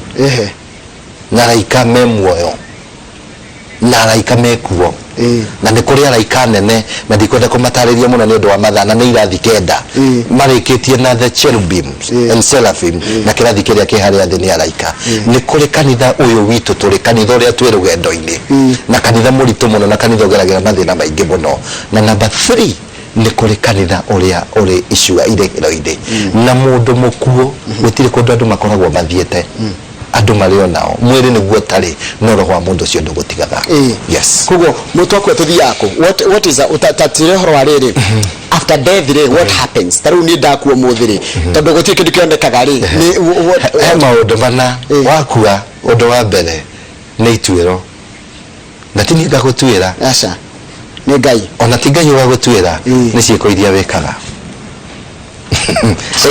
na araika me muoyo na araika mekuo na nĩ kũrĩ araika nene, na ndikwenda kũmatarĩria mũno nĩ ũndũ wa mathaa, na nĩ irathi 9 marĩkĩtie na the cherubims and seraphim, na kĩrathi kĩrĩa kĩ harĩa thĩ nĩ araika. Nĩ kũrĩ kanitha ũyũ witũ tũrĩ, kanitha ũrĩa twĩ rũgendo-inĩ, na kanitha mũritũ mũno, na kanitha ũgeragĩra mathĩna maingĩ mũno. Na number 3, nĩ kũrĩ kanitha ũrĩa ũrĩ icua irĩhĩro-inĩ na mũndũ mũkuũ gũtirĩ kũndũ andũ makoragwo mathiĩte, andũ marĩ o nao, mwĩrĩ nĩguo ũtarĩ, no roho wa mũndũ ũcio ndũgũtigaga. Yes. Koguo mũtũ akua tũthiaga kũ? What is tatire ũhoro wa rĩrĩ, after death rĩ, what happens? Ta rĩu niĩ ndakua ũmũthĩ rĩ, tondũ gũtirĩ kĩndũ kĩonekaga rĩ, he maũndũ mana. Wakua, ũndũ wa mbere nĩ ituĩro, na ti niĩ ngagũtuĩra. Aca, nĩ Ngai. Ona ti Ngai ũgagũtuĩra. Nĩ ciĩko iria wĩkaga,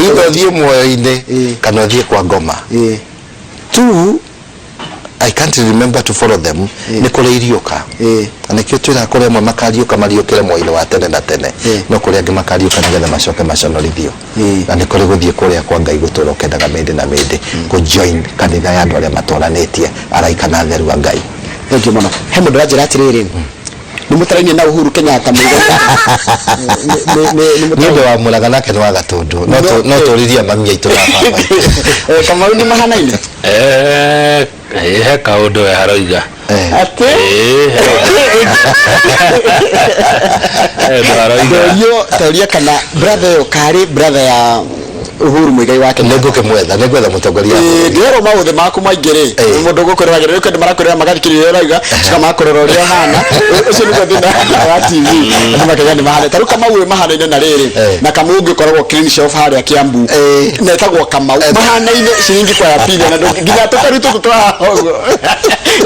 either ũthiĩ muoyo-inĩ kana ũthiĩ kwa ngoma. Two, I can't remember to follow them. Nĩ kũrĩ iriũka, na nĩkĩo twĩraga kũrĩ amwe makariũka mariũkĩre muoyo-inĩ wa tene na tene, no kũrĩ angĩ makariũka nĩgetha macoke maconorithio. Na nĩ kũrĩ gũthiĩ kũrĩa kwa Ngai gũtũra ũkendaga mĩndĩ na mĩndĩ, kũ-join kanitha ya andũ arĩa matoranĩtie, araika na atheru a Ngai. Thank you mũno. He mũndũ ũranjĩra atĩrĩrĩ, nĩ mũtarainie na Uhuru Kenyatta Muigai? Nĩ ũndũ wa Mũraga nake nĩ wa Gatũndũ, no tũririe mami aitũ na baba aitũ. Kamau, nĩ mahanaine? He kaũndũ we haroiga. Atĩ? He ũndũ haroiga. Ndorio toria kana brother ĩyo karĩ brother ya Uhuru Muigai wa Kenyatta. Nĩngũkĩmwetha, nĩngwetha mũtongoria wa bũrũri. Ndĩrerwo maũthĩ maku maingĩ rĩ, mũndũ ũgũkwĩroragĩra rĩu kĩndũ marakwĩrora magathikĩrĩria ũrĩa ũrauga, coka makũrora ũrĩa ũhana. Ũcio nĩguo thĩna wa TV, andũ makauga nĩ mahana ta rĩu Kamau ũyũ mahanaine na rĩrĩ na Kamau ũngĩ ũkoragwo clean shelf harĩa Kiambu na etagwo Kamau, mahanaine ciringi kwa ya pili, na nginya tũkaru tũtũ twa ũguo.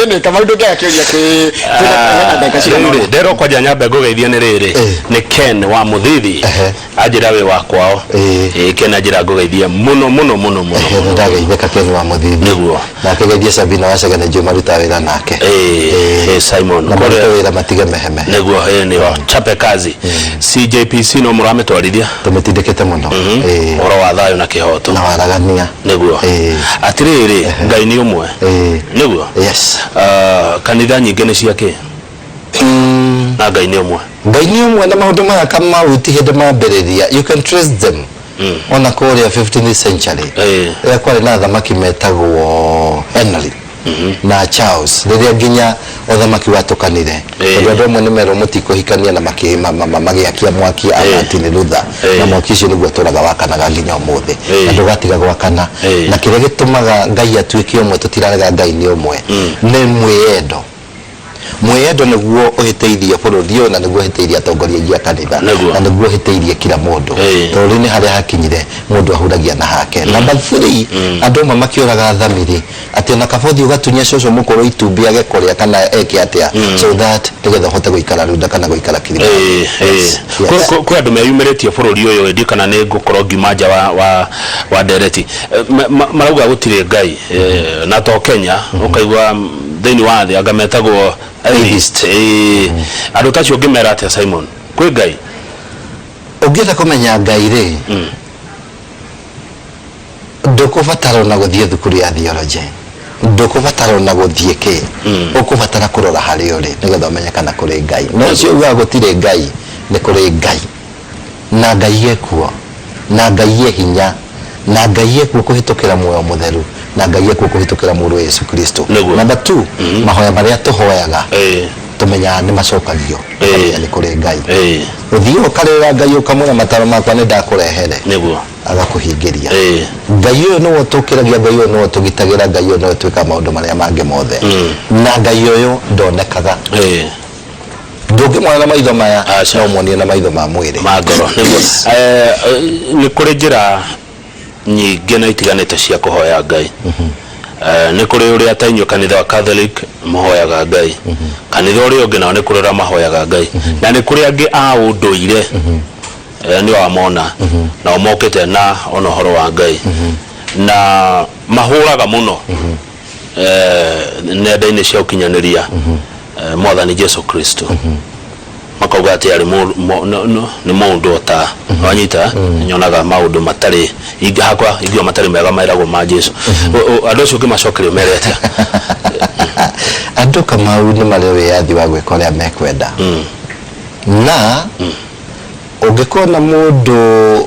Anyway, Kamau, ndũngĩaga kĩũria kwĩ hena ndagĩka cigana Rĩu rĩ, ũna. Nderwo kwanja nyambe ngũgeithie nĩ rĩrĩ, nĩ Ken wa Mũthithi. Anjĩra wĩ wa kwao. Ĩĩ, Ken anjĩra Ndenda ngũgeithie mũno mũno mũno mũno. Nĩ ndageithĩka Ken wa Mũthithi. Nĩguo. Na akĩgeithie Sabina wa Chege, nĩ njũĩ marutaga wĩra nake. Simon. Na marute wĩra matige meheme. Nĩguo, nĩo chape kazi. CJPC no mũramĩtwarithia? Tũmĩtindĩkĩte mũno. Ũhoro wa thayũ na kĩhoto. Na waragania. Nĩguo. Atĩrĩrĩ, Ngai nĩ ũmwe. Nĩguo. Yes. Ah, kanitha nyingĩ nĩ cia kĩ na Ngai nĩ ũmwe. Ngai nĩ ũmwe, na maũndũ maya Kamau ti hĩndĩ mambĩrĩria, you can trace them ona kũrĩa 15th century, rĩrĩa kwarĩ na athamaki metagwo Henry na Charles, rĩrĩa nginya ũthamaki watũkanire, tondũ andũ amwe nĩ merwo mũtikũhikania na magĩakia mwaki a Martin Luther, na mwaki ũcio nĩguo ũtũraga wakanaga nginya ũmũthĩ, na ndũgatiga gwakana. Na kĩrĩa gĩtũmaga Ngai atuĩke ũmwe, tũtirarega Ngai nĩ ũmwe, nĩ mwĩyendo. Mwĩyendo nĩguo ũhĩtĩirie bũrũri ũyũ, na nĩguo ũhĩtĩirie atongoria aingĩ a kanitha, na nĩguo ũhĩtĩirie kila mũndũ, tondũ rĩu nĩ harĩa hakinyire mũndũ ahuragia na hake. Number three, andũ amwe makĩũraga thamiri atĩ ona kaba ũthiĩ ũgatunya cũcũ mũkũrũ itumbĩ age kũrĩa kana eke atĩa, so that nĩgetha ũhote gũikara Runda kana gũikara Kilimani. Yes. Kwĩ andũ meyumĩrĩtie bũrũri ũyũ ĩndi kana nĩ ngũkorwo ngiuma nja wa ndereti. Marauga gũtirĩ Ngai. Na to Kenya, ũkaigua thĩinĩ wa thĩ anga metagwo atheist. Andũ ta acio ũngĩmera atĩa, Simon? Kwĩ Ngai? Ũngĩenda kũmenya Ngai rĩ, ndũkũbatara ona gũthiĩ thukuru ya theology, ndũkũbatara ona gũthiĩ kĩ, ũkũbatara kũrora harĩa ũrĩ nĩgetha ũmenye kana kũrĩ Ngai. No ũcio ugaga gũtirĩ Ngai, nĩ kũrĩ Ngai, na Ngai ekuo, na Ngai e hinya, na Ngai ekuo kũhĩtũkĩra muoyo mũtheru, na Ngai ekuo kũhĩtũkĩra mũrũ Yesu Kristo. Number two, mahoya marĩa tũhoyaga tũmenyaga nĩ macokagio, tũkamenya nĩ kũrĩ Ngai. Ũthiĩ ũkarĩra Ngai, ũkamwĩra mataro makwa nĩ ndakũrehere, agakũhingĩria. Ngai ũyũ nĩwe ũtũkĩragia, Ngai ũyũ nĩwe ũtũgitagĩra, Ngai ũyũ nĩwe twĩkaga maũndũ marĩa mangĩ mothe, na Ngai ũyũ ndonekaga. Ndũngĩmuona na maitho maya. Aca. No muonie na maitho ma mwĩrĩ. Ma ngoro, nĩguo. Nĩ kũrĩ njĩra nyingĩ na itiganĩte cia kũhoya Ngai. Nĩ kũrĩ ũrĩa ta inyuĩ kanitha wa Catholic mũhoyaga Ngai, kanitha ũrĩa ũngĩ nao nĩ kũrĩ ũrĩa mahoyaga Ngai, na nĩ kũrĩ angĩ a ũndũire. Nĩ wamona nao mokĩte na ona ũhoro wa Ngai na mahũraga mũno nenda-inĩ cia ũkinyanĩria Mwathani Jesu Kristo, makauga atĩ arĩ nĩ mũndũ ota wanyita nyonaga maũndũ matarĩ ingĩ hakwa ingiuga matarĩ mega meragwo ma Jesu. Andũ acio ũngĩmacokeria mere atĩa? Andũ, Kamau, nĩ marĩ wĩyathi wa gwĩka ũrĩa mekwenda, na ũngĩkona mũndũ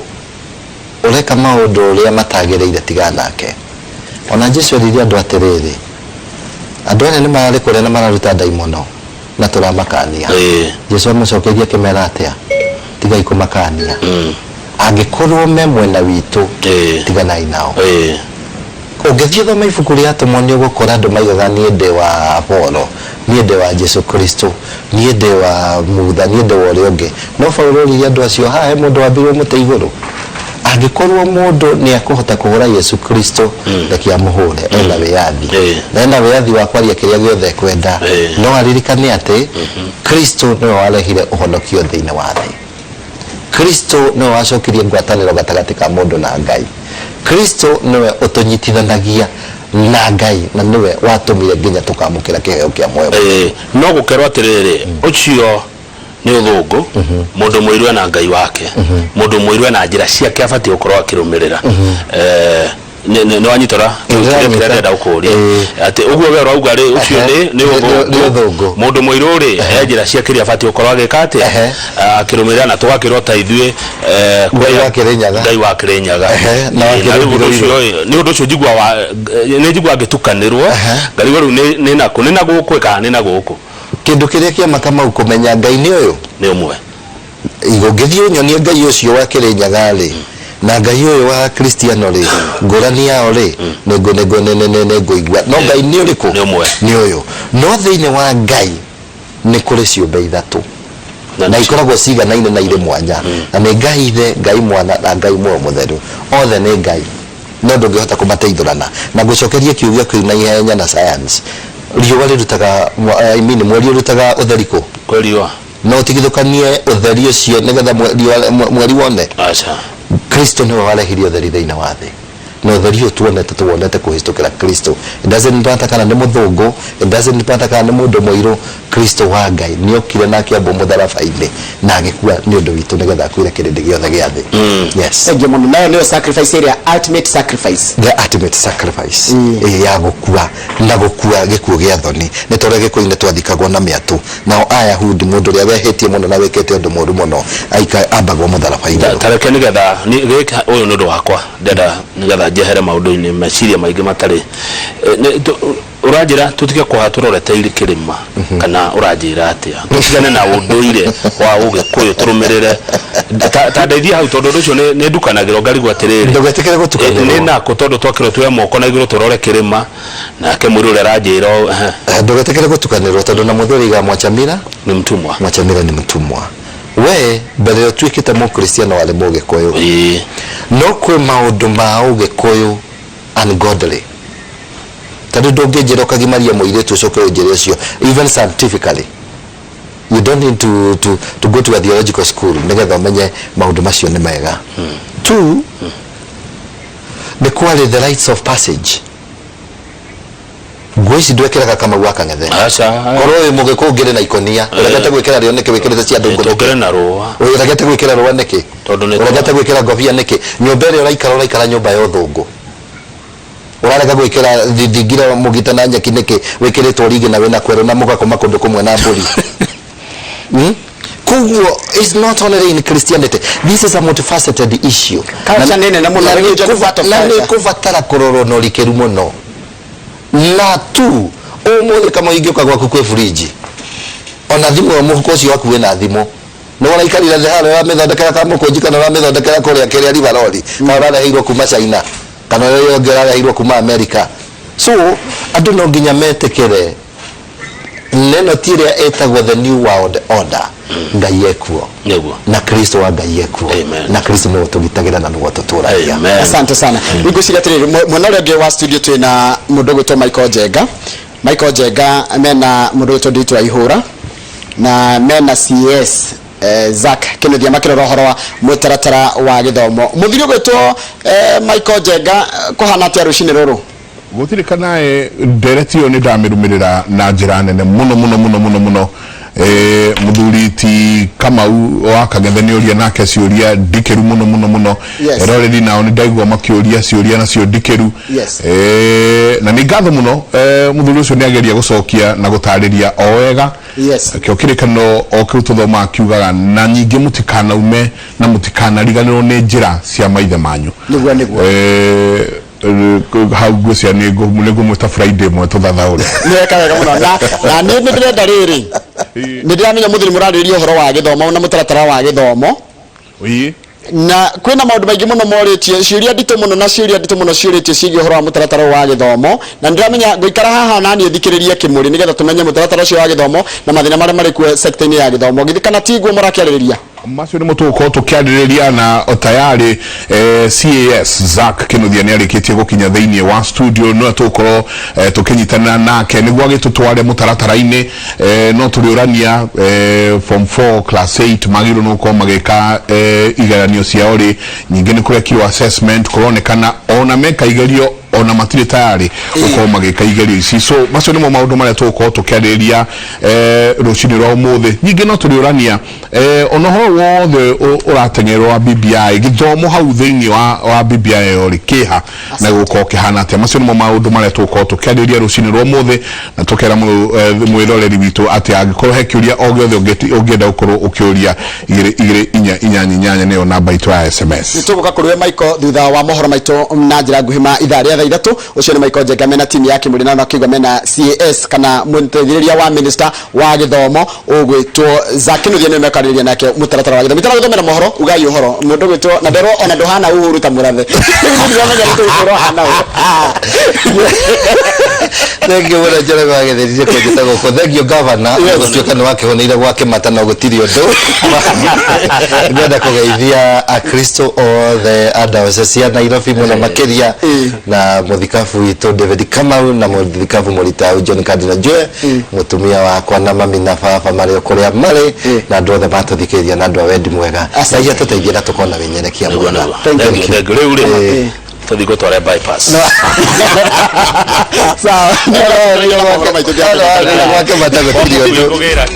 ũreka maũndũ ũrĩa matagĩrĩire, tigana nake. Ona Jesu erire andũ atĩrĩrĩ, andũ aya nĩ mararĩ kũrĩa na mararuta ndaimono na tũramakania. Jesu amũcokeirie akĩmera atĩa? Tigai kũmakania, angĩkorwo me mwena witũ, tiganai nao. Ũngĩthiĩ ũthome ibuku rĩa Atũmwo, nĩ ũgũkora andũ maigaga, niĩ ndĩ wa Apolo, niĩ ndĩ wa Jesu Kristo, niĩ ndĩ wa Mutha, niĩ ndĩ wa ũrĩa ũngĩ. No Paulo oririe andũ acio, haha he mũndũ wambirwo mũtĩ igũrũ? Angĩkorwo mũndũ nĩ akũhota kũhũra Yesu Kristo, reke amũhũre, ena wĩyathi, na ena wĩyathi wa kwaria kĩrĩa gĩothe ekwenda, no aririkane atĩ Kristo nĩwe warehire ũhonokio thĩinĩ wa thĩ. Kristo nĩwe wacokirie ngwatanĩro gatagatĩ ka mũndũ na Ngai. Kristo nĩwe ũtũnyitithanagia na Ngai, na nĩwe watũmire nginya tũkamũkĩra kĩheo kĩa muoyo mũtheru. No gũkerwo atĩrĩrĩ, ũcio nĩ ũthũngũ. Mũndũ mũirũ ena Ngai wake, mũndũ mũirũ ena njĩra ciake abatiĩ gũkorwo akĩrũmĩrĩra. Nĩ wanyita ũrĩa kĩrĩa ndĩrenda gũkũria, atĩ ũguo we ũrauga rĩ, ũcio nĩ nĩ ũthũngũ. Mũndũ mũirũ rĩ, he njĩra ciake iria abatiĩ gũkorwo agĩka atĩa, akĩrũmĩrĩra, na tũgakĩrwo ta ithuĩ Ngai wa Kĩrĩnyaga. Ngai wa Kĩrĩnyaga. Na wa Na rĩu ũndũ Kĩrĩmbirũ. ũcio ĩ, nĩ ũndũ ũcio njigua wa nĩ njigua ngĩtukanĩrwo, ngarigwo rĩu nĩ nakũ, nĩ na gũkũ kana nĩ na gũkũ. Kĩndũ kĩrĩa kĩa ma, Kamau, kũmenya Ngai nĩ ũyũ. Nĩ ũmwe. Ũngĩthiĩ ũnyonie Ngai ũcio wa Kĩrĩnyaga rĩ na Ngai ũyũ wa Kristiano rĩ, ngũrani yao rĩ, nĩ ngũigua. No Ngai nĩ ũrĩkũ? Nĩ ũmwe. Nĩ ũyũ. No thĩinĩ wa Ngai nĩ kũrĩ ciũmbe ithatũ, na ikoragwo ciganaine na irĩ mwanya, na nĩ Ngai Ithe, Ngai Mwana na Ngai Muoyo Mũtheru. Othe nĩ Ngai, no ndũngĩhota kũmateithũrana. Na ngũcokerie kiugo kĩu na ihenya na science. Riũa rĩrutaga I mean, mweri ũrutaga ũtheri kũ? Kwĩ riũa. No ũtigithũkanie ũtheri ũcio nĩgetha mweri wone? Aca. Kristo nĩwe warehire ũtheri thĩinĩ wa thĩ, na ũtheri ũyũ tuonete tũwonete kũhĩtũkĩra Kristo. It doesn't matter kana nĩ mũthũngũ, it doesn't matter kana nĩ mũndũ mũirũ, Kristo wa Ngai nĩokire na akĩambwo mũtharaba-inĩ na agĩkua nĩ ũndũ witũ nĩgetha akuĩre kĩrĩndĩ gĩothe gĩa thĩ. Yes. Thengiũ mũno. Nayo nĩyo sacrifice ĩrĩa ultimate sacrifice. The ultimate sacrifice. Ĩĩ, ya gũkua na gũkua gĩkuũ gĩa thoni. Nĩ ta ũrĩa gĩkũyũ-inĩ twathikagwo na mĩatũ. Nao Ayahudi, mũndũ ũrĩa wehĩtie mũno na wĩkĩte ũndũ mũũru mũno, aika, ambagwo mũtharaba igũrũ. Ta reke nĩgetha nĩ- gĩkĩ ũyũ nĩ ũndũ wakwa ndĩrenda nĩgetha njehere maũndũ-inĩ meciria maingĩ matarĩ. Eh, nĩ- tũ- ũranjĩra tũtige kũha tũrorete irĩ kĩrĩma kana ũranjĩra atĩa tũtigane na ũndũire wa ũgĩkũyũ tũrũmĩrĩre ta ta ndeithia hau tondũ ũndũ ũcio nĩ nĩ ndukanagĩrwo ngarigwo atĩrĩrĩ. Ndũgetĩkĩre gũtukanĩrwo. Nĩ nakũ tondũ twakĩrwo tuoe moko na igũrũ tũrore kĩrĩma nake mũirũ ũrĩa aranjĩra ehe. Ndũgetĩkĩre gũtukanĩrwo tondũ na mũthuri aigaga mwachamira Nĩ mtumwa. Mwachamira nĩ mtumwa. We mbere ĩyo ũtuĩkĩte mũkristiano warĩ mũgĩkũyũ. Ĩĩ. No kwĩ maũndũ ma ũgĩkũyũ ungodly. Ta rĩu ndũngĩnjĩra ũkagimaria mũirĩtu ũcoke ũnjĩre ũcio even scientifically. You don't need to go to a theological school nĩgetha ũmenye maũndũ macio nĩ mega. Two, nĩ kwarĩ the rites of passage. Nguo ici ndwekĩraga Kamau wa Kang'ethe. Aca. Korwo wĩ mũgĩkũyũ ũngĩrĩ na ikũnia, ũregete gwĩkĩra rĩo nĩkĩ wĩkĩrĩte cia ndũngũ nĩkĩ? Tũkĩrĩ na rũa. Ũregete gwĩkĩra rũa nĩkĩ? Tondũ nĩ Ũregete gwĩkĩra ngobia nĩkĩ? Nyũmba ĩrĩa ũraikara ũraikara nyũmba ya ũthũngũ. Ũrarega gwĩkĩra thingira mũgite na nyeki nĩkĩ? Wĩkĩrĩtwo rigi na wĩna kwerũ na mũgakoma kũndũ kũmwe na mbũri. Koguo it's not only in Christianity. This is a multifaceted issue. Culture nĩ nene mũno, Na nĩ religion is part of na nĩ culture. kũbatara kũrorwo na ũrikĩru mũno. Na tu ũmũthĩ kama ingĩũka gwaku kwĩ fridge. Ona thimũ ĩyo mũhuko ũcio waku wĩna thimũ. Nĩ ũraikarire thĩ harĩa ũramĩthondekera kamũkũnji kana ũramĩthondekera kũrĩa kĩrĩa Rivaroli kana ũrareheirwo kuma China kana ũrĩa ũngĩ ũrareheirwo kuma America. So andũ no nginya metĩkĩre neno ti ĩrĩa ĩtagwo the new world order. Ngai ekuo. Nĩguo. Na Kristo wa Ngai ekuo. Amen. Na Kristo nĩwe ũtũgitagĩra na nĩwe ũtũtũragia. Amen. Asante sana. Rĩu ngwĩciria atĩrĩrĩ, mwena ũrĩa ũngĩ wa studio twĩna mũndũ ũgwĩtwo Michael Njenga. Michael Njenga mena mũndũ ũgwĩtwo Ndiritu wa Ihũra na mena CS Zack Kinuthia makĩrora ũhoro wa mũtaratara wa gĩthomo. Mũthuri ũgwĩtwo Michael Njenga, kũhana atĩa rũcinĩ rũrũ? Gũtirĩ kanaĩ ndereti ĩyo nĩ ndamĩrũmĩrĩra na njĩra nene mũno mũno mũno mũno mũno. Mũthuri ti Kamau wa Kang'ethe nĩ oria nake ciũria ndikĩru mũno mũno mũno. Eroreri nao nĩ ndaigua makĩũria ciũria nacio ndikĩru. Na nĩ ngatho mũno mũthuri ũcio nĩ ageria gũcokia na gũtarĩria o wega. Kĩo kĩrĩkanĩro o kĩu tũthomaga kiugaga na nyingĩ mũtikanaume na mũtikanariganĩrwo nĩ njĩra cia maithe manyu. Nĩguo, nĩguo. Hau ngwĩciria nĩ ngũmwĩta Friday ĩmwe tũthathaũre. Nĩ weka wega mũno. Na niĩ nĩ ndĩrenda rĩrĩ, nĩ ndĩramenya mũthuri mũrarĩrĩria ũhoro wa gĩthomo na mũtaratara wa gĩthomo. Na kwĩna maũndũ maingĩ mũno morĩtio, ciũria nditũ mũno na ciũria nditũ mũno ciũrĩtio ciĩgiĩ ũhoro wa mũtaratara ũyũ wa gĩthomo. Na nĩ ndĩramenya ngũikara haha na niĩ thikĩrĩrie kĩmũrĩ nĩgetha tũmenye mũtaratara ũcio wa gĩthomo na mathĩna marĩa marĩ kuo sector-inĩ ya gĩthomo. Githĩ kana tiguo mũrakĩarĩrĩria? Macio nĩmo tũgũkorwo tũkĩarĩrĩria na tayarĩ CAS Zack Kinuthia nĩ arĩkĩtie gũkinya thĩinĩ wa studio nĩwe tũgũkorwo tũkĩnyitanĩra nake nĩguo agĩtũtware mũtaratara-inĩ. No tũrĩũrania form 4 class 8 magĩrĩirwo nĩ gũkorwo magĩka igeranio ciao rĩ, nyingĩ nĩ kũrekirwo assessment, kũronekana ona meka igerio ona matirĩ tayarĩ gũkorwo magĩka igerio ici. So macio nĩmo maũndũ marĩa tũgũkorwo tũkĩarĩrĩria rũcinĩ rwa ũmũthĩ. Nyingĩ no tũrĩũrania ona ũhoro wothe ũrateng'erwo wa BBI, gĩthomo hau thĩinĩ wa BBI ĩyo rĩ kĩha na gũkorwo kĩhana atĩa. Macio nĩmo maũndũ marĩa tũgũkorwo tũkĩarĩrĩria rũcinĩ rwa ũmũthĩ, na tũkera mwĩroreri witũ atĩ angĩkorwo he kĩũria o gĩothe ũngĩenda gũkorwo ũkĩũria, igĩrĩ igĩrĩ inya inyanya inyanya nĩyo namba itũ ya SMS. Nĩ tũgũka kũrĩ we Michael thutha wa mohoro maitũ na njĩra nguhĩ ma ithaa rĩa thaa ithatũ. Ũcio nĩ Michael Njenga mena timu ya Kĩmũrĩ na makĩigua mena CAS kana mũteithĩrĩria wa minister wa gĩthomo ũgwĩtwo Zack Kinuthia nĩwe mekwarĩrĩria nake mũtaratara wa gĩthomo. Itaragũthomera mohoro, ugai ũhoro. Mũndũ ũgwĩtwo na nderwo ona ndũhana Uhuru ta mũrathe. Rĩu niĩ ndiramenya nĩ tũgũkorwo hana ũ. Thank you mũno Njoroge wa Gĩthĩri nĩ kũnjĩta gũkũ. Thank you governor. Gũtuĩka nĩ wakĩhũnĩire gwa Kĩmata no gũtirĩ ũndũ. Ngwenda kũgeithia Akristo othe a diocese ya Nairobi mũno makĩria na Mũthikabu witũ David Kamau na mũthikabu mũritau John Cardinal Njue, mũtumia wakwa na mami na baba marĩ o kũrĩa marĩ, na andũ othe matũthikĩrĩria na andũ a wendi mwega. Asante. Ngai atũteithie na tũkorwo na wĩnyerekia Nĩguo, mwega. nĩguo. Thank Thank you, thank you. Rĩu rĩ, Eh. tũthiĩ gũtware bypass. Sawa. Gwake mata gũtirĩ ũndũ. Kũgĩra.